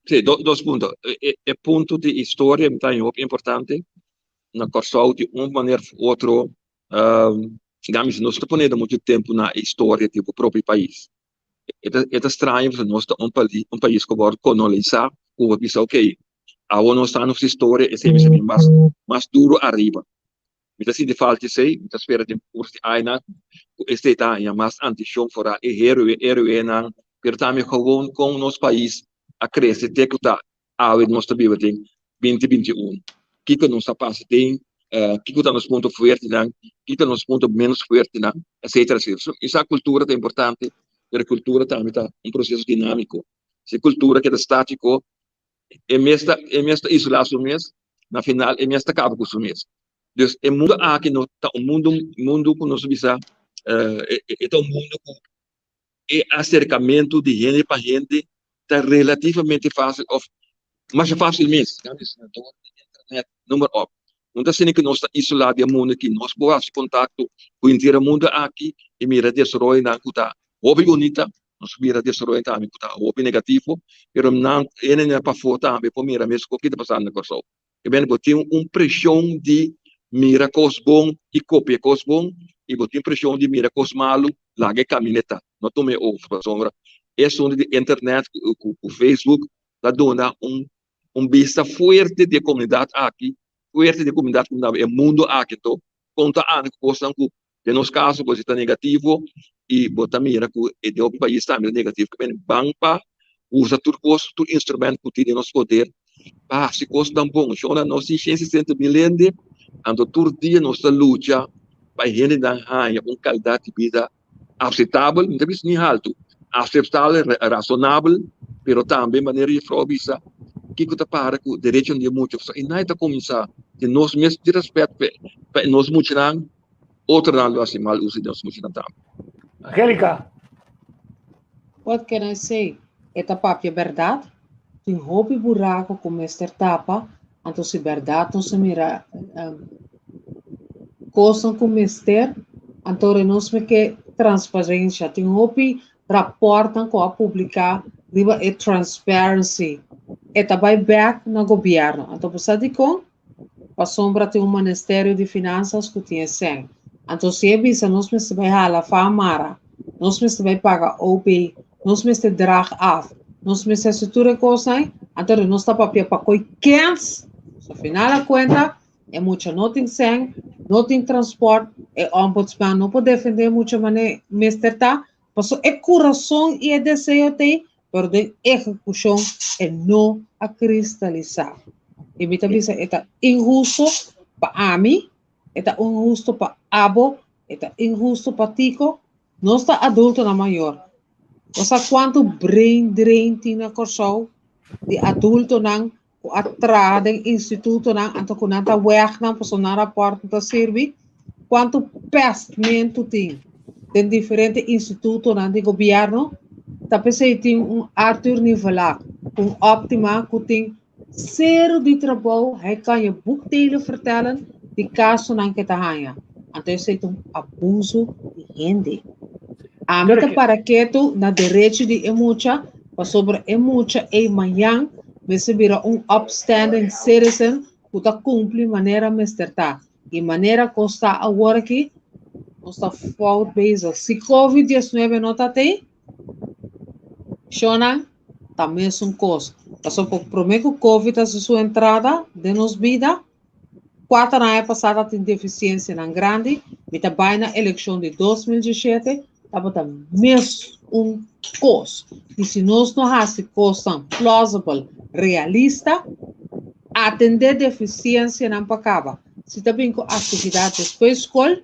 S4: Sí, dos punto. E punto di historia mi ta haña hopi importante. Na Kòrsou di un manera òf otro, nos ta poniendo muchu tempu na e historia di bo propio pais. E ta straño pasobra nos ta un pais ku a wòrdu kolonisá, ku bo bisa oke, awo nos ta nos historia, esei mester bin mas mas duru ariba. Mi ta sinti falta esei, mi ta spera den kurso di añanan ku esei ta haña mas antishon for e héroe, héroenan, pero tambe gewoon kon nos pais a krese te ku ta awe nos ta biba den binti binti un. Kiko nos a pasa den, kiko ta nos punto fuertenan, kiko ta nos punto menos fuertenan, etcetera, etcetera. So, esa kultura ta importante, pero kultura tambe ta un proseso dinámiko. Si kultura keda státiko, e mes ta, e mes ta isolá su mes, na final e mes ta kaba ku su mes. Dus e mundu aki no ta un mundu, mundu ku nos bisa, e ta un mundu ku e aserkamentu di hende pa hende ta relativamente fásil òf masha fásil mes. Dor di internet, noem maar op. No ta asina ku nos ta isolá di e mundu aki. Nos por hasi kontakto ku henter e mundu aki i mira desaroyonan ku ta hopi bunita, nos por mira desaroyo tambe ku ta hopi negativo, pero nan hendenan pafó tambe por mira meskos ki ta pasando na Kòrsou. E bende bo tin un preshon di mira kos bon i kopia kos bon i bo tin preshon di mira kos malu laga e kamineta no tuma e over pasobra e asuntu di internet ku Facebook ta duna un un bista fuerte di e komunidat aki fuerte di e komunidat ku e mundu aki anto kon ta anda ku kosnan ku Den nos kaso bo si ta negativo i bo ta mira ku e den hopi pais tambe ta negativo. Ke men ban pa usa tur kos, tur instrument ku tin den nos poder pa hasi kosnan bon. Shona nos tin shen sesenta mil hende, anto tur dia nos ta lucha pa e hendenan haña un kalidat di bida aseptabel, mi ta bisa ni haltu, aseptabel, rasonabel, pero tambe manera juffrouw a bisa, kiko ta para ku derechonan di e mucha. Pasobra e nai ta kuminsá di nos mes di rèspèt pa e nos muchanan. Otronan lo hasi mal uso di nos muchanan tambe.
S2: Angelica.
S3: What can I say? E ta papia berdad? Tin hopi buraco cu mester tapa, anto si berdad nos a mira cosnan cu mester, anto re nos me ke transparencia. Tin hopi raportnan cu a publica riba e transparency. E ta bay bek na gobierno. Anto bo sa dicon? Pasobra tin un Ministerio di Finansas ku tin e sèn. Anto si e bisa nos mester bai hala fa mara, nos mester bai paga OB, nos mester draag af. Nos mester hasi tur e kosnan, anto di nos ta papia pa koi kens. So final a kuenta, e mucha no tin sèn, no tin transpòrt, e ombudsman no por defendé e mucha manera mester ta, paso e kurason i e deseo t'ei, pero den ehekushon e no a kristalisá. I mi ta bisa e ta inhusto pa ami, e ta inhusto pa abo, e ta inhusto pa Tico. Nos ta adultonan mayor. Bo sa kuantu brain drain tin na Kòrsou di adultonan ku a traha den institutonan anto ku nan ta wègnan pasobra nan rapòrt no ta sirbi? Kuantu pèstmentu tin den diferente institutonan di gobièrnu? Ta p'esei tin un Arthur Nivelak, un Optima ku tin sero di trabou, hij kan je boekdelen vertellen di kasonan ku e ta haña. Anto esei ta un abuso di hende. Ami ta para ketu na derecho di e mucha pasobra e mucha ei mañan mester bira un upstanding citizen ku ta kumpli manera mester ta. I manera kos ta awor aki, nos ta fout bezig. Si covid 19 no ta tei, Shona, ta mesun kos. Pasobra ku promé ku covid hasi su entrada den nos bida, kuater aña pasá ta tin defisiensianan grandi. Mi ta bai na elekshon di 2017, tabata mes un kos. I si nos no hasi kosnan plausible, realista, atendé defisiensianan pa kaba. Si ta bin ku aktividat despues skol,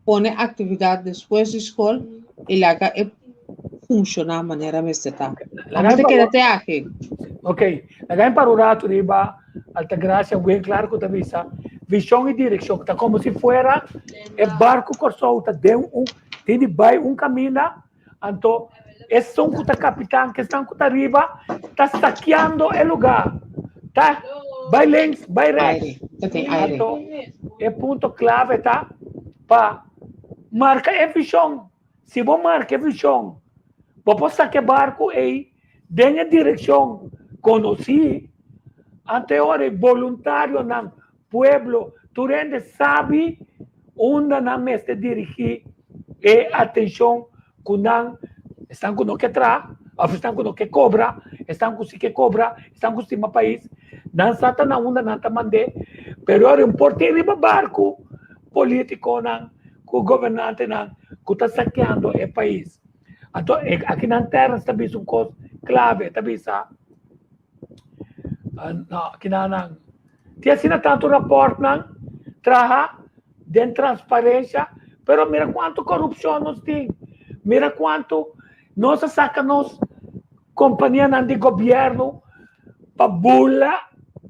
S3: pone aktividat despues di skol i laga e funshoná manera mester ta. Ami ta keda te aki.
S2: Ok, laga mi para un ratu riba Altagracia Winklaar ku ta bisa vishon i direkshon. Ta komo si fuera e barku Kòrsou ta den un tin di bai un kaminda, anto esun ku ta kapitan, kesnan ku ta riba ta sakeando e lugá. Ta bai links, bai rechts. Anto e punto klave ta pa marka e vishon. Si bo marka e vishon, bo por saka e barku ei den e direkshon konosí. Anto e ora e boluntarionan Pueblo, tur hende sabi unda nan mester dirigí e atenshon ku nan, esnan ku no ke traha òf esnan ku no ke kobra, esnan ku si ke kobra, esnan ku stima pais, nan sa ta na unda nan ta mand'é, pero ora un por tin riba barku polítikonan ku gobernantenan ku ta sakeando e pais. Anto akinan Terrence ta bisa un kos klave, e ta bisa, no, kinanan. Tin asina tantu raportnan traha den transparencia, pero mira cuanto corupcion nos tin, mira cuanto nos a saca nos companianan di gobierno pa burla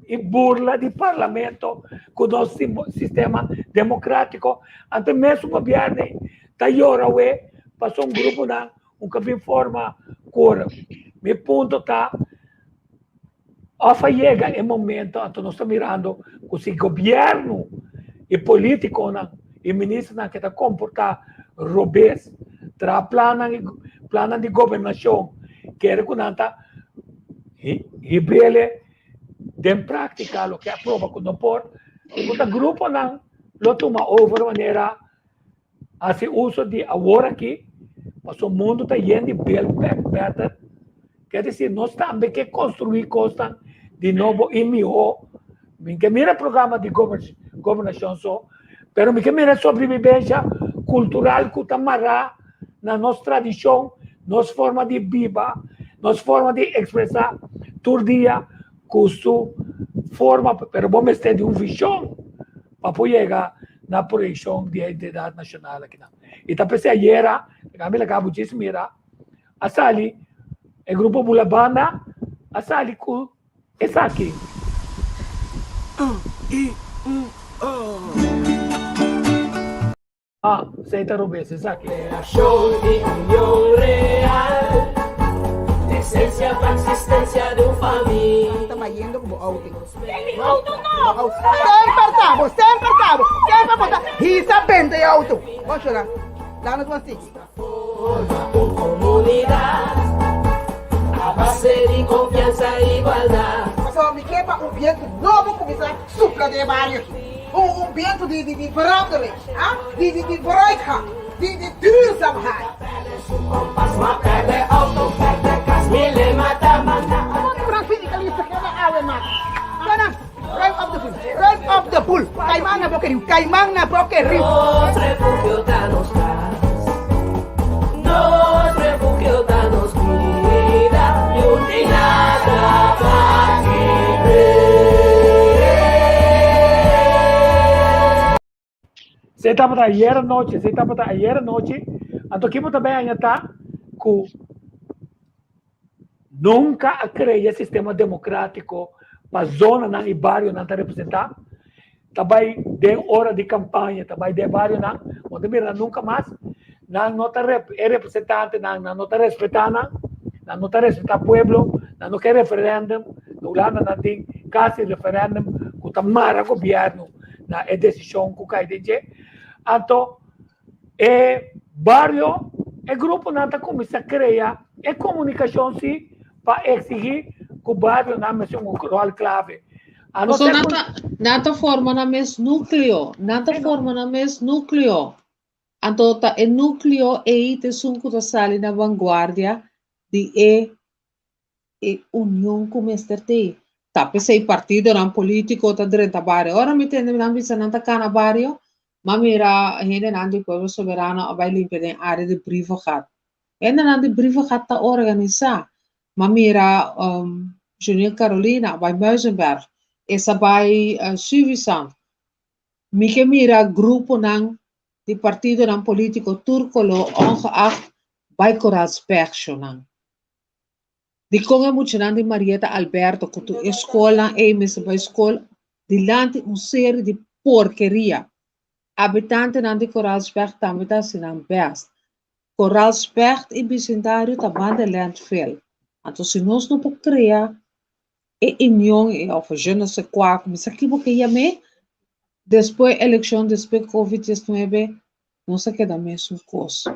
S2: y burla di parlamento cu nos sistema democratico, anto e mesun gobierno ey ta yora awe pasobra un gruponan un ka bin forma quorum. Mi punto ta. Of a yega e momento anto nos ta mirando ku si gobièrnu i polítikonan i ministernan ke ta komportá robes, traha plannan i plannan di gobernashon kere ku nan ta hib'ele den práktika loke a proba ku no por, ku ta gruponan lo tuma over manera Hasi uso di awor aki, pasobra mundu ta yen di build back better. Ke desir, nos tambe ke konstruí kosnan di nobo i mihó. Mi ke mira programa di gobernashon so, pero mi ke mira sobrevivensha kultural ku ta mará na nos tradishon, nos forma di biba, nos forma di ekspresá tur dia ku su forma, pero bo mester di un vishon. pa por yega na proyeccion di e identidad nacional akinan. Y ta p'esey ayera, laga mi laga bo djis mira, a sali e grupo Bulabanda a sali cu esaki. Ah, esei ta robes esaki.
S10: Federashon di Union Real, esensia pa eksistensia di un famia.
S11: Ta bayendo ku bo auto.
S12: Mi auto no!
S11: Semper ta bo, semper ta bo, semper bo ta hisa benta e auto. Bon shora, laga nos wan sigui.
S10: Forma un komunidat a base di konfiansa i igualdat.
S11: Pasobra mi ke pa un bientu nobo kuminsá supla den e bario aki. Un un bientu di di di verandering, ah, di di di vooruitgang, di di duurzaamheid.
S10: Ma pèrdè auto, pèrdè kas, mi lema ta.
S11: Waterpool, Kaiman na boka riu, Kaiman na boka riu.
S10: Nos refugio ta nos kas, nos refugio ta nos bida, niun di nada pa kibr'é.
S2: Esei tabata ayer anochi, esei tabata ayer anochi. Anto ki bo ta bay aña ta ku nunka a krea sistema demokratiko pa zonanan i barionan ta representá. Ta bay den ora di kampaña, ta bay den barionan, bo ta mira nan nunka mas. Nan no ta e representantenan, nan no ta respetá nan, nan no ta respetá pueblo, nan no ke referèndum. Na Hulanda nan tin kasi referèndum ku ta mara gobièrnu. na e desishon ku kai den dje. Anto e bario, e gruponan ta kuminsá krea e komunikashon si pa eksigí ku barionan mester un ròl klave. A no
S3: Pasobra
S2: ser
S3: nan
S2: ku.
S3: ta, nan ta forma nan mes núkleo, nan ta forma nan mes núkleo. Anto ta e núkleo ei ta esun ku ta sali na vanguardia di e E union ku mester tei. Ta p'esei partidonan polítiko ta drenta bario. Ora mi tende nan bisa nan ta kana bario, m'a mira hendenan di Pueblo Soberano a bai limpia den área di Brievengat. Hendenan di Brievengat ta organisá. M'a mira Junior Carolina a bai Muizenberg, es a bai Suffisant. Mi ke mira gruponan di partidonan polítiko tur koló ongeacht bai kora spèkshonan. Dikon e muchanan di Marieta Alberto ku tur e skolnan ei mester bai skol dilanti un seri di porkeria? Abitantenan di Koraalspecht tambe ta hasi nan bèst. Koraalspecht i bisindario ta banda landfill. Anto si nos no por krea e union ei òf je ne sais quoi, mi sa kibo ke yam'é, despues elekshon, despues covid diesnuebe, Nos a keda mesun kos.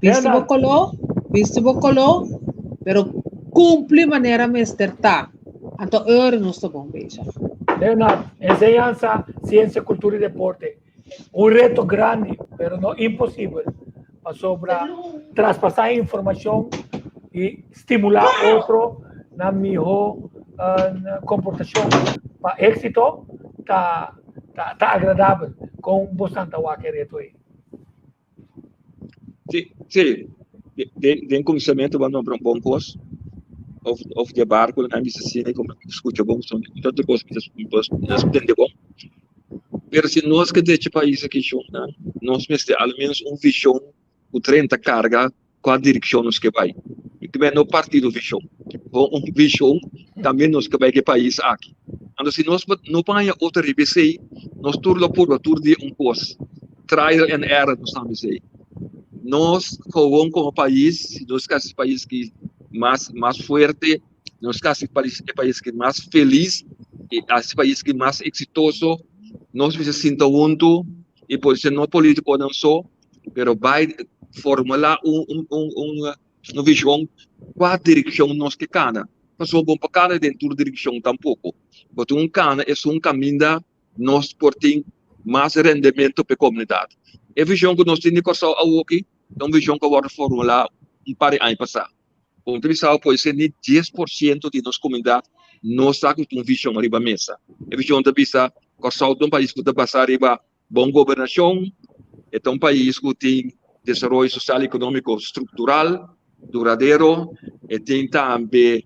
S3: Bisti bo koló, bisti bo koló, pero kumpli manera mester ta. Anto e ora nos ta bon bezig.
S2: Leonard, enseñansa, siensia, kultura i deporte. Un reto grandi, pero no imposibel, pasobra traspasá informashon i stimulá otro na mihó komportashon pa éksito ta Ta ta agradabel kon bosan ta wak e reto ei.
S4: Sí, sí. Den, den kuminsamentu bo a nombra un bon kos. Of, of di e barku nan bisa asina ku mi skucha bon, son tantu kos mi ta mi ta tende bon. Pero si nos ke drecha pais aki shonnan, nos mester al menos un vishon ku tren ta karga kua direkshon nos ke bai. Mi ta no partido vishon, bo un vishon tambe nos ke bai ku e pais aki. Anto si nos no por haña otro riba esei, nos tur lo purba tur dia un kos, trial and error nos ta bisa ei. Nos gewoon komo pais, si nos ke hasi pais ki mas mas fuerte, nos ke hasi e pais ki mas felis, i hasi pais ki mas eksitoso, nos mester sinta huntu i por ser no politikonan so, pero bai formula un un un un un vision kua direkshon nos ke kana. Pasobra bo no por kana den tur direkshon tampoko. Bo tin un kana esun kaminda nos por tin mas rendimento pa e komunidat. E vision ku nos tin di Kòrsou awoki ta un vision ku a wòrdu formulá un par di aña pasá. Kon ta bisa por esei ni 10% di nos komunidat no sa ku tin un vision riba mesa. E vision ta bisa Kòrsou ta un pais ku ta basá riba Bon gobernashon, e ta un pais ku tin desaroyo sosial i ekonómiko struktural, duradero, e tin tambe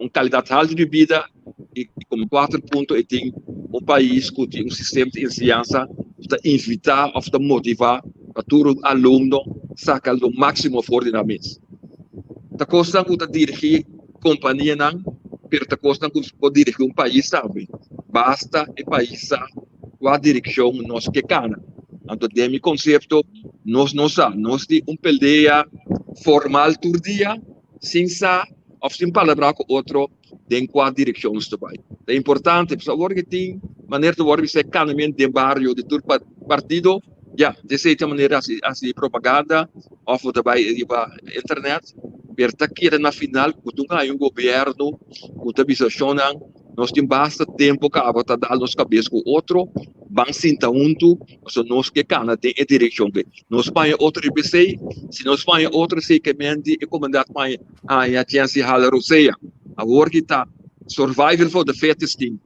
S4: un kalidat haltu di bida i komo kuater punto e tin un pais ku tin un sistema di enseñansa ku ta invitá òf ta motivá pa tur alumno saka lo máksimo for di nan mes. Ta kosnan ku ta dirigí kompanianan pero ta kosnan ku por dirigí un pais tambe. Basta e pais sa kua direkshon nos ke kana. Anto den mi konsepto nos no sa, nos di un peldea formal tur dia sin sa òf sin palabrá ku otro den kua direkshon nos ta bai. Ta importante pasobra awor ke tin manera ta wòrdu bisa e kanament den bario di tur partido, ya, esei ta manera hasi hasi propaganda òf bo ta bai riba internet, pero ta keda na final ku bo haña un gobièrnu ku ta bisa shonnan Nos tin basta tempu kaba ta dal nos kabes ku otro, ban sinta huntu, pasobra nos ke kana den e direkshon ke. Nos paña otro riba esei, si nos paña otro esei ke men di e komunidat paña haña chèns di hala rosea. Awor ki ta survival for the fittest tin.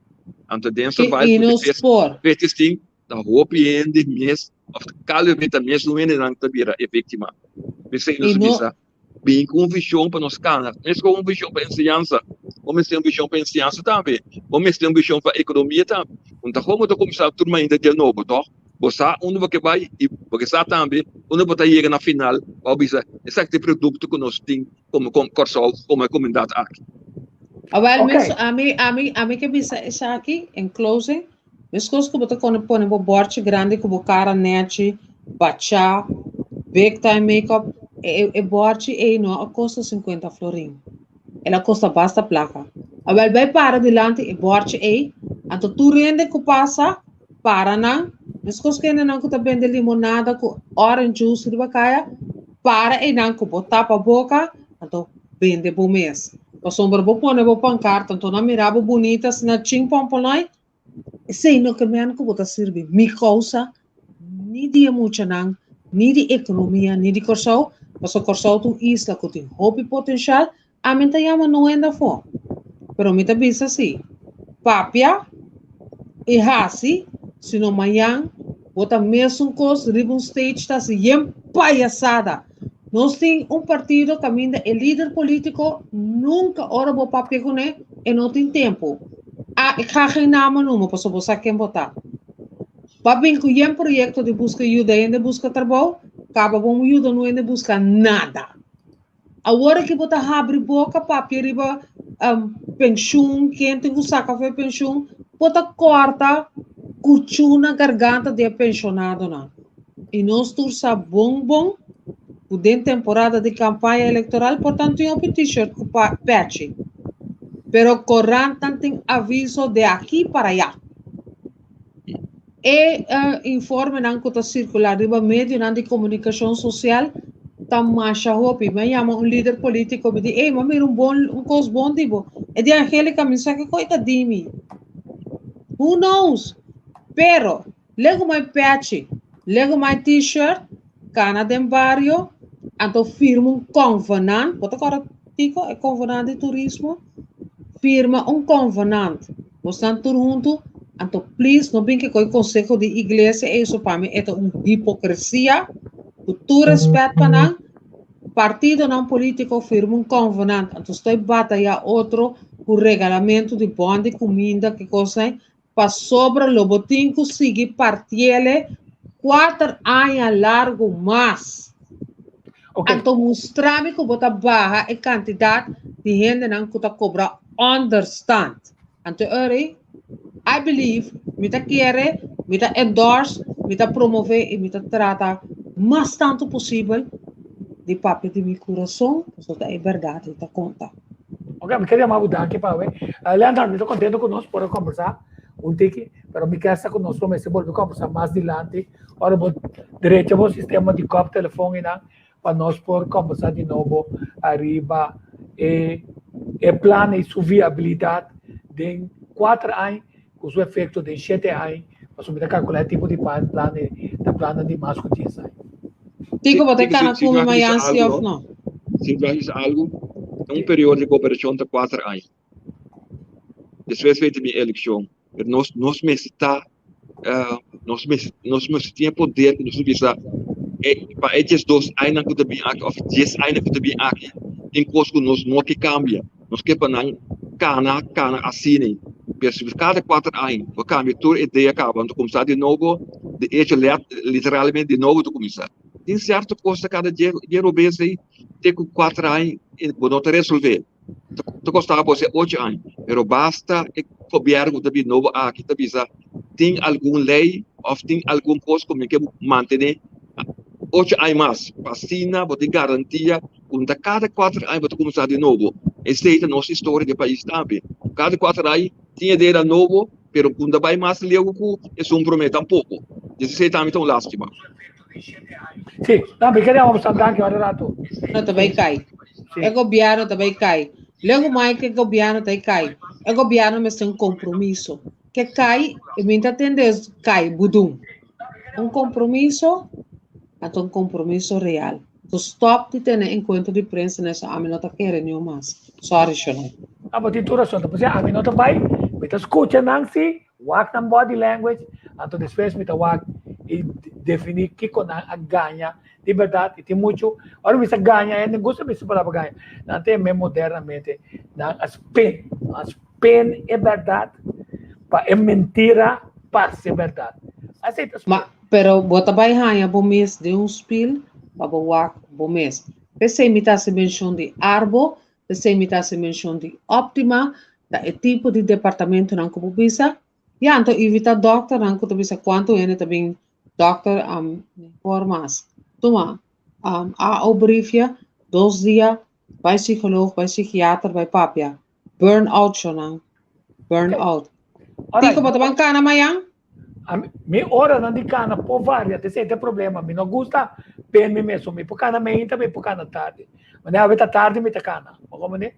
S4: Anto den survival
S3: I nos por.
S4: Pestistin ta hopi hende mes of kalbe ta mes un hendenan ta bira e víktima. P'esei nos bisa bin ku un vishon pa nos kana. Mes ku un vishon pa enseñansa, bo mester un vishon pa enseñansa tambe, bo mester un vishon pa ekonomia tambe. Un ta komo ta kuminsá tur mainta dia nobo tòg? Bo sa unda bo ke bai i bo ke sa tambe unda bo ta yega na final pa bo bisa esaki ta e produkto ku nos tin komo Kòrsou, komo e komunidat aki.
S3: Awel, okay. ami, ami, ami ke bisa esaki in closing. Meskos ku bo ta kone pone bo bòrchi grandi ku bo kara nèchi, bachá, big time makeup, e e bòrchi ei no a kosta sinkuenta florin. El a kosta basta plaka. Awèl bai para dilanti e bòrchi ei, anto tur hende ku pasa, para nan, meskos ku hendenan ku ta bende limonada ku orange juice riba kaya, para einan ku bo tapa boka, anto bende bo mes. Pasobra bo pone bo pankarta, anto nan mira bo bunita asina chin pòmpòlòi, Esei no ke men ku bo ta sirbi mi kousa, ni di e muchanan, ni di ekonomia, ni di Kòrsou, pasobra Kòrsou ta un isla ku tin hopi potenshal, ami ta yama no hende afó. Pero mi ta bisa si, papia i hasi, sino mañan bo ta mesun kos riba un stage ta hasi yen payasada. Nos tin un partido kaminda e lider polítiko nunka ora bo papia kuné e no tin tempu. Ah, ik ga geen namen noemen, pasobra bo sa ken bo ta. Bo a bin ku yen proyekto di buska yuda hende buska trabou, kaba bo yuda no hende buska nada. Awor aki bo ta habri boka papia riba penshun, ken tin ku saka for e penshun, bo ta kòrta kuchú na garganta di e penshonadonan. I nos tur sa bon bon ku den temporada di kampaña elektoral por tan tin hopi t-shirt ku pèchi, pero korantnan tin aviso de aki para ayá. E informenan ku ta sirkulá riba medionan di komunikashon sosial ta masha hopi. Mi a yama un lider polítiko, mi di, Ey, mi a mira un bon un kos bon di bo. E di, Angélica, mi sa kiko e ta di mi. Who knows? Pero Lego mai pechi, lego mai t-shirt, kana den bario, anto firma un convenant, bo ta kòrda Tico, e convenant di turismo? Firma un convenant, bosnan tur huntu, anto please no bin ke koe conseho di iglesia, eso pa mi e ta un hipocresia, ku tur respet pa nan, partidonan politico firma un convenant, anto stoi bataya otro ku regalamentu di bon di kuminda, ke kosnan, pasobra lo bo tin ku sigui partiele kuater aña largu mas.
S2: Okay.
S3: Anto mustra mi ku bo ta baha e kantidat di hendenan ku ta kobra onderstand. Anto eri, I believe, mi ta kere, mi ta endorse, mi ta promove i mi ta trata mas tantu posibel di papia di mi kurason, pasobra ta e bèrdat i ta konta.
S2: Ok, mi ke yama bo danki pa awe. Leonard, mi ta kontento ku nos por a kombersá un tiki, pero mi ke sa ku nos lo mester bolbe kombersá mas dilanti ora bo drecha bo sistema di kòp telefòn einan pa nos por kombersá di nobo ariba e e plan ei su viabilidat den kuater aña ku su efekto den shete aña, pasobra mi ta kalkulá e tipo di plan ei ta plannan di mas ku dies aña.
S3: Tico, bo ta kana ku mi mañan si of no?
S4: Si bo hisa algu, un periodo di koperashon ta kuater aña. Despues wei ta bin elekshon. Pero nos nos mester ta nos mester nos mester tin e poder ku nos ta bisa e pa e diesdos añanan ku ta bin aki òf dies añanan ku ta bin aki tin kos ku nos no ke kambia. Nos ke pa nan kana kana asina. Pero si kada kuater aña bo kambia tur e idea kaba, nan ta kuminsá di nobo, de echo literalmente di nobo ta kuminsá. Tin sierto kos ta kada dje dje robes ei te ku kuater aña bo no ta resolvé. Ta kosta bo se ocho aña, pero basta e gobièrnu ku ta bin nobo aki ta bisa tin algun lei òf tin algun kos ku mi ke mantené ocho aña mas, pa asina bo tin garantia ku ta kada kuater aña bo ta kuminsá di nobo. Esei ta nos historia di e pais tambe. Kada kuater aña tin idea nobo, pero ku no ta bai mas leu ku esun promé tampoko. Esei tambe ta un lástima.
S2: Sí, no, mi quería vamos a danki ora rato.
S3: No ta bai kai. E gobierno ta bai kai. Lego mai ke gobierno ta kai. E gobierno mester un compromiso. Ke kai, e mi ta tende kai budum. Un compromiso, anto un compromiso real. To stop di tene encuentro di prensa na eso ami no ta kere niun mas. Sorry Shonay.
S2: Ah, bo tin tur rason. Ta p'esei ami no ta bai. Mi ta skucha nan si, wak nan body language, anto despues mi ta wak i definí kiko nan a gaña di bèrdat. I tin muchu, ora mi bisa gaña, hende gusta bisa palabra gaña, nan ta yam'é modernamente, nan a spin, nan a spin e bèrdat pa e mentira parse bèrdat. Asei ta spin.
S3: Ma, pero bo ta bai haña bo mes den un spil pa bo wak bo mes. P'esei mi ta hasi menshon di Arbo, p'esei mi ta hasi menshon di Optima, ta e tipo di departamentonan ku bo bisa. Ya, anto evita dòkternan ku ta bisa kuantu hende ta bin dòkter por mas. Tuma, AO briefje, dos dia, bai psikoloog, bai psikiater, bai papia. Burn out, shownan. Burn out. Tiko, bo ta ban kana mayan?
S2: Mi oranan di kana por varia, ta esei ta e problema. Mi no gusta pen mi mes, so mi por kana meinta, mi por kana tardi. Manera awe ta tardi mi ta kana, bo comprende?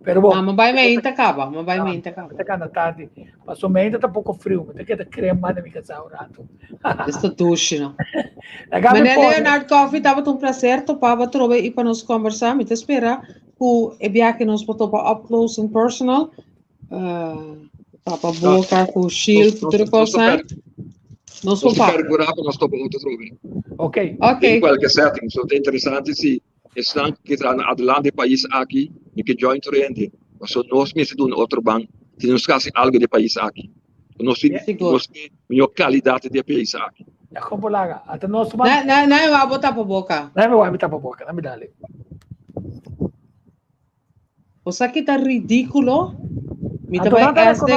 S2: Pero bo.
S3: Ah, mi bai meinta kaba, mi bai meinta kaba.
S2: Mi ta kana tardi, paso meinta ta poko friu, mi ta keda krema den mi kasá un ratu.
S3: Es ta dushi no. Meneer Leonard Coffie, tabata un placer topa bo atrobe i pa nos kombersá. Mi ta spera ku e biaha nos por topa up close and personal. Tapa boca ku shield ku tur cosa.
S4: Nos por papia. Percurá pa nos topa otro trobe.
S2: Ok.
S3: Ok.
S4: Den kualke setting. So ta interesante si esnan ku ta na adelante e pais aki mi ke join tur hende. Paso nos mester duna otro ban si nos hasi algo di e pais aki. Nos tin nos tin mihó kalidat di e pais aki.
S2: Ya kon por laga. Ata nos man.
S3: Na na na bo tapa boka.
S2: Na mi tapa boka. Na mi dale.
S3: Bo sa ki ta ridíkulo? Mi ta bai SD.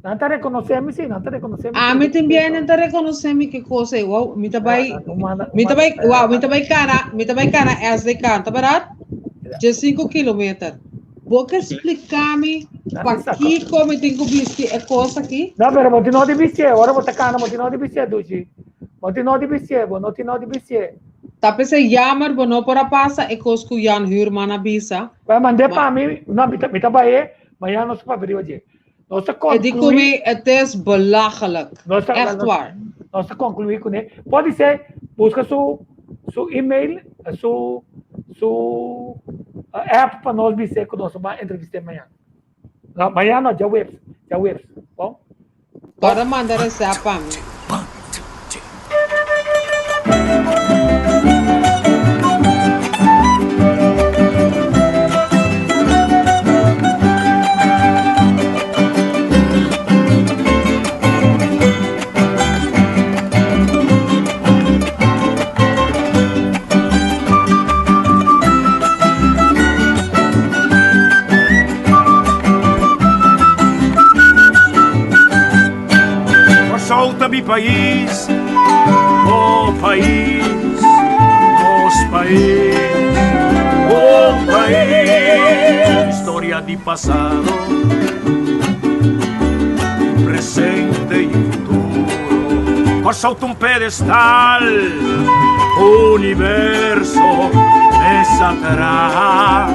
S2: Nan ta rekonosé mi si, nan ta rekonosé mi.
S3: Ami también nan ta rekonosé mi ki kos ei. Wow, mi ta bai, mi ta bai, wow, mi ta bai kana, mi ta bai kana SDK, ta bèrdat? 15 kilometer. Bo ke splika mi pakiko mi tin ku bisti e kos aki?
S2: No, pero bo tin no di bistié. Ora bo ta kana, bo tin no di bistié, dushi. Bo tin no di bistié, bo no tin no di bistié.
S3: Ta p'esei jammer bo no por a pasa e kos ku Jan Huurman a bisa.
S2: Bai mand'é pa mi, no, mi ta, mi ta bai mañana nos ta papia riba dje. Nos ta
S3: E di ku
S2: konkluí.
S3: mi, het is belachelijk.
S2: Nos ta,
S3: Echt waar.
S2: nos ta konkluí kuné. Podisé buska su, su email, su, su app pa nos bis'é ku nos ta bai entrevist'é mañana. No, mañana no, djaweps, djaweps. Bon?
S3: Ora manda resèpt pa mi.
S1: Kòrsou ta mi pais, bo pais, nos pais, bo pais. Historia di pasado, presente i futuro. Kòrsou ta un pedestal, universo mes a traha.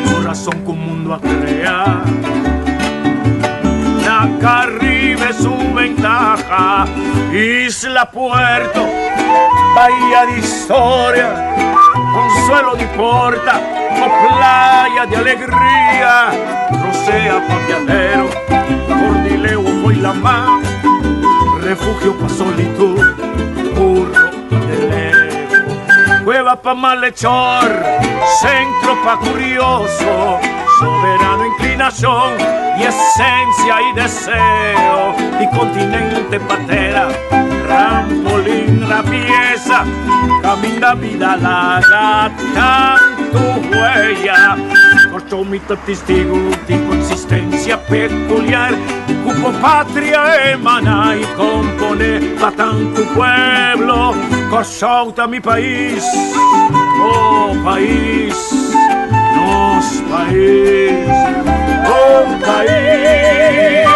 S1: Corazón ku mundo a crea. Na Caribe su ventaja. Isla Puerto, bahía de historia, consuelo di porta, o playa de alegría. Rosea papiadero, Cordileo foi la mar, refugio pa solitud, burro de levo, cueva pa malhechor, centro pa curioso, soberano inclinación y esencia y deseo, y continente patera, trampolín la pieza, camina vida laga tanto huella, corcho mi testigo de consistencia peculiar, cupo patria emana y compone pa tanto pueblo, Kòrsou ta mi pais, oh pais, nos pais, oh pais.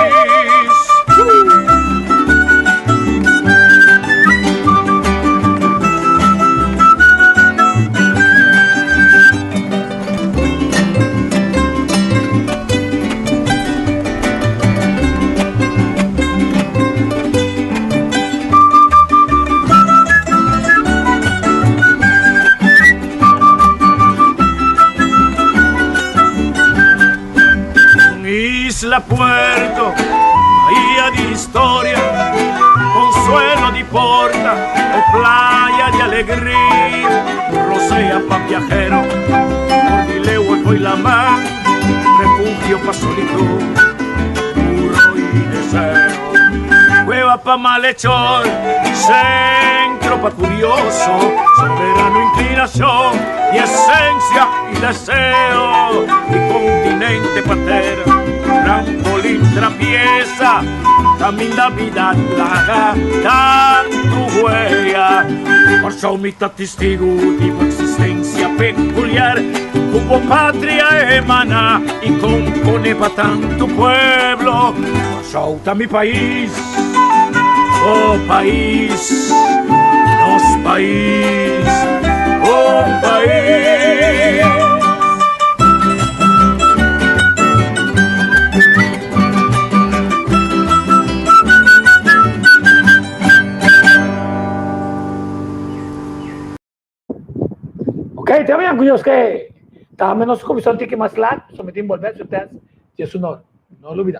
S1: Un Isla puerto, bahía di historia, consuelo di porta o playa di alegria, rosea pa viajero, for di leu e la mar, refugio pa solitud, puro y deseo. Cueva pa malhechor, centro pa curioso, soberano inclinación y esencia y deseo, y continente patera, trampolín trapieza, caminda vida laga tantu huella. Kòrsou mi ta testigu di bo existencia peculiar, ku bo patria emana y compone pa tantu pueblo. Kòrsou ta mi pais, bo pais, nos pais, un pais.
S2: Ok, te amanhã ku Dios ke. Tambe nos komishon tiki mas lat, so mi tin bolbe su tèst, dje su nor. No lubida.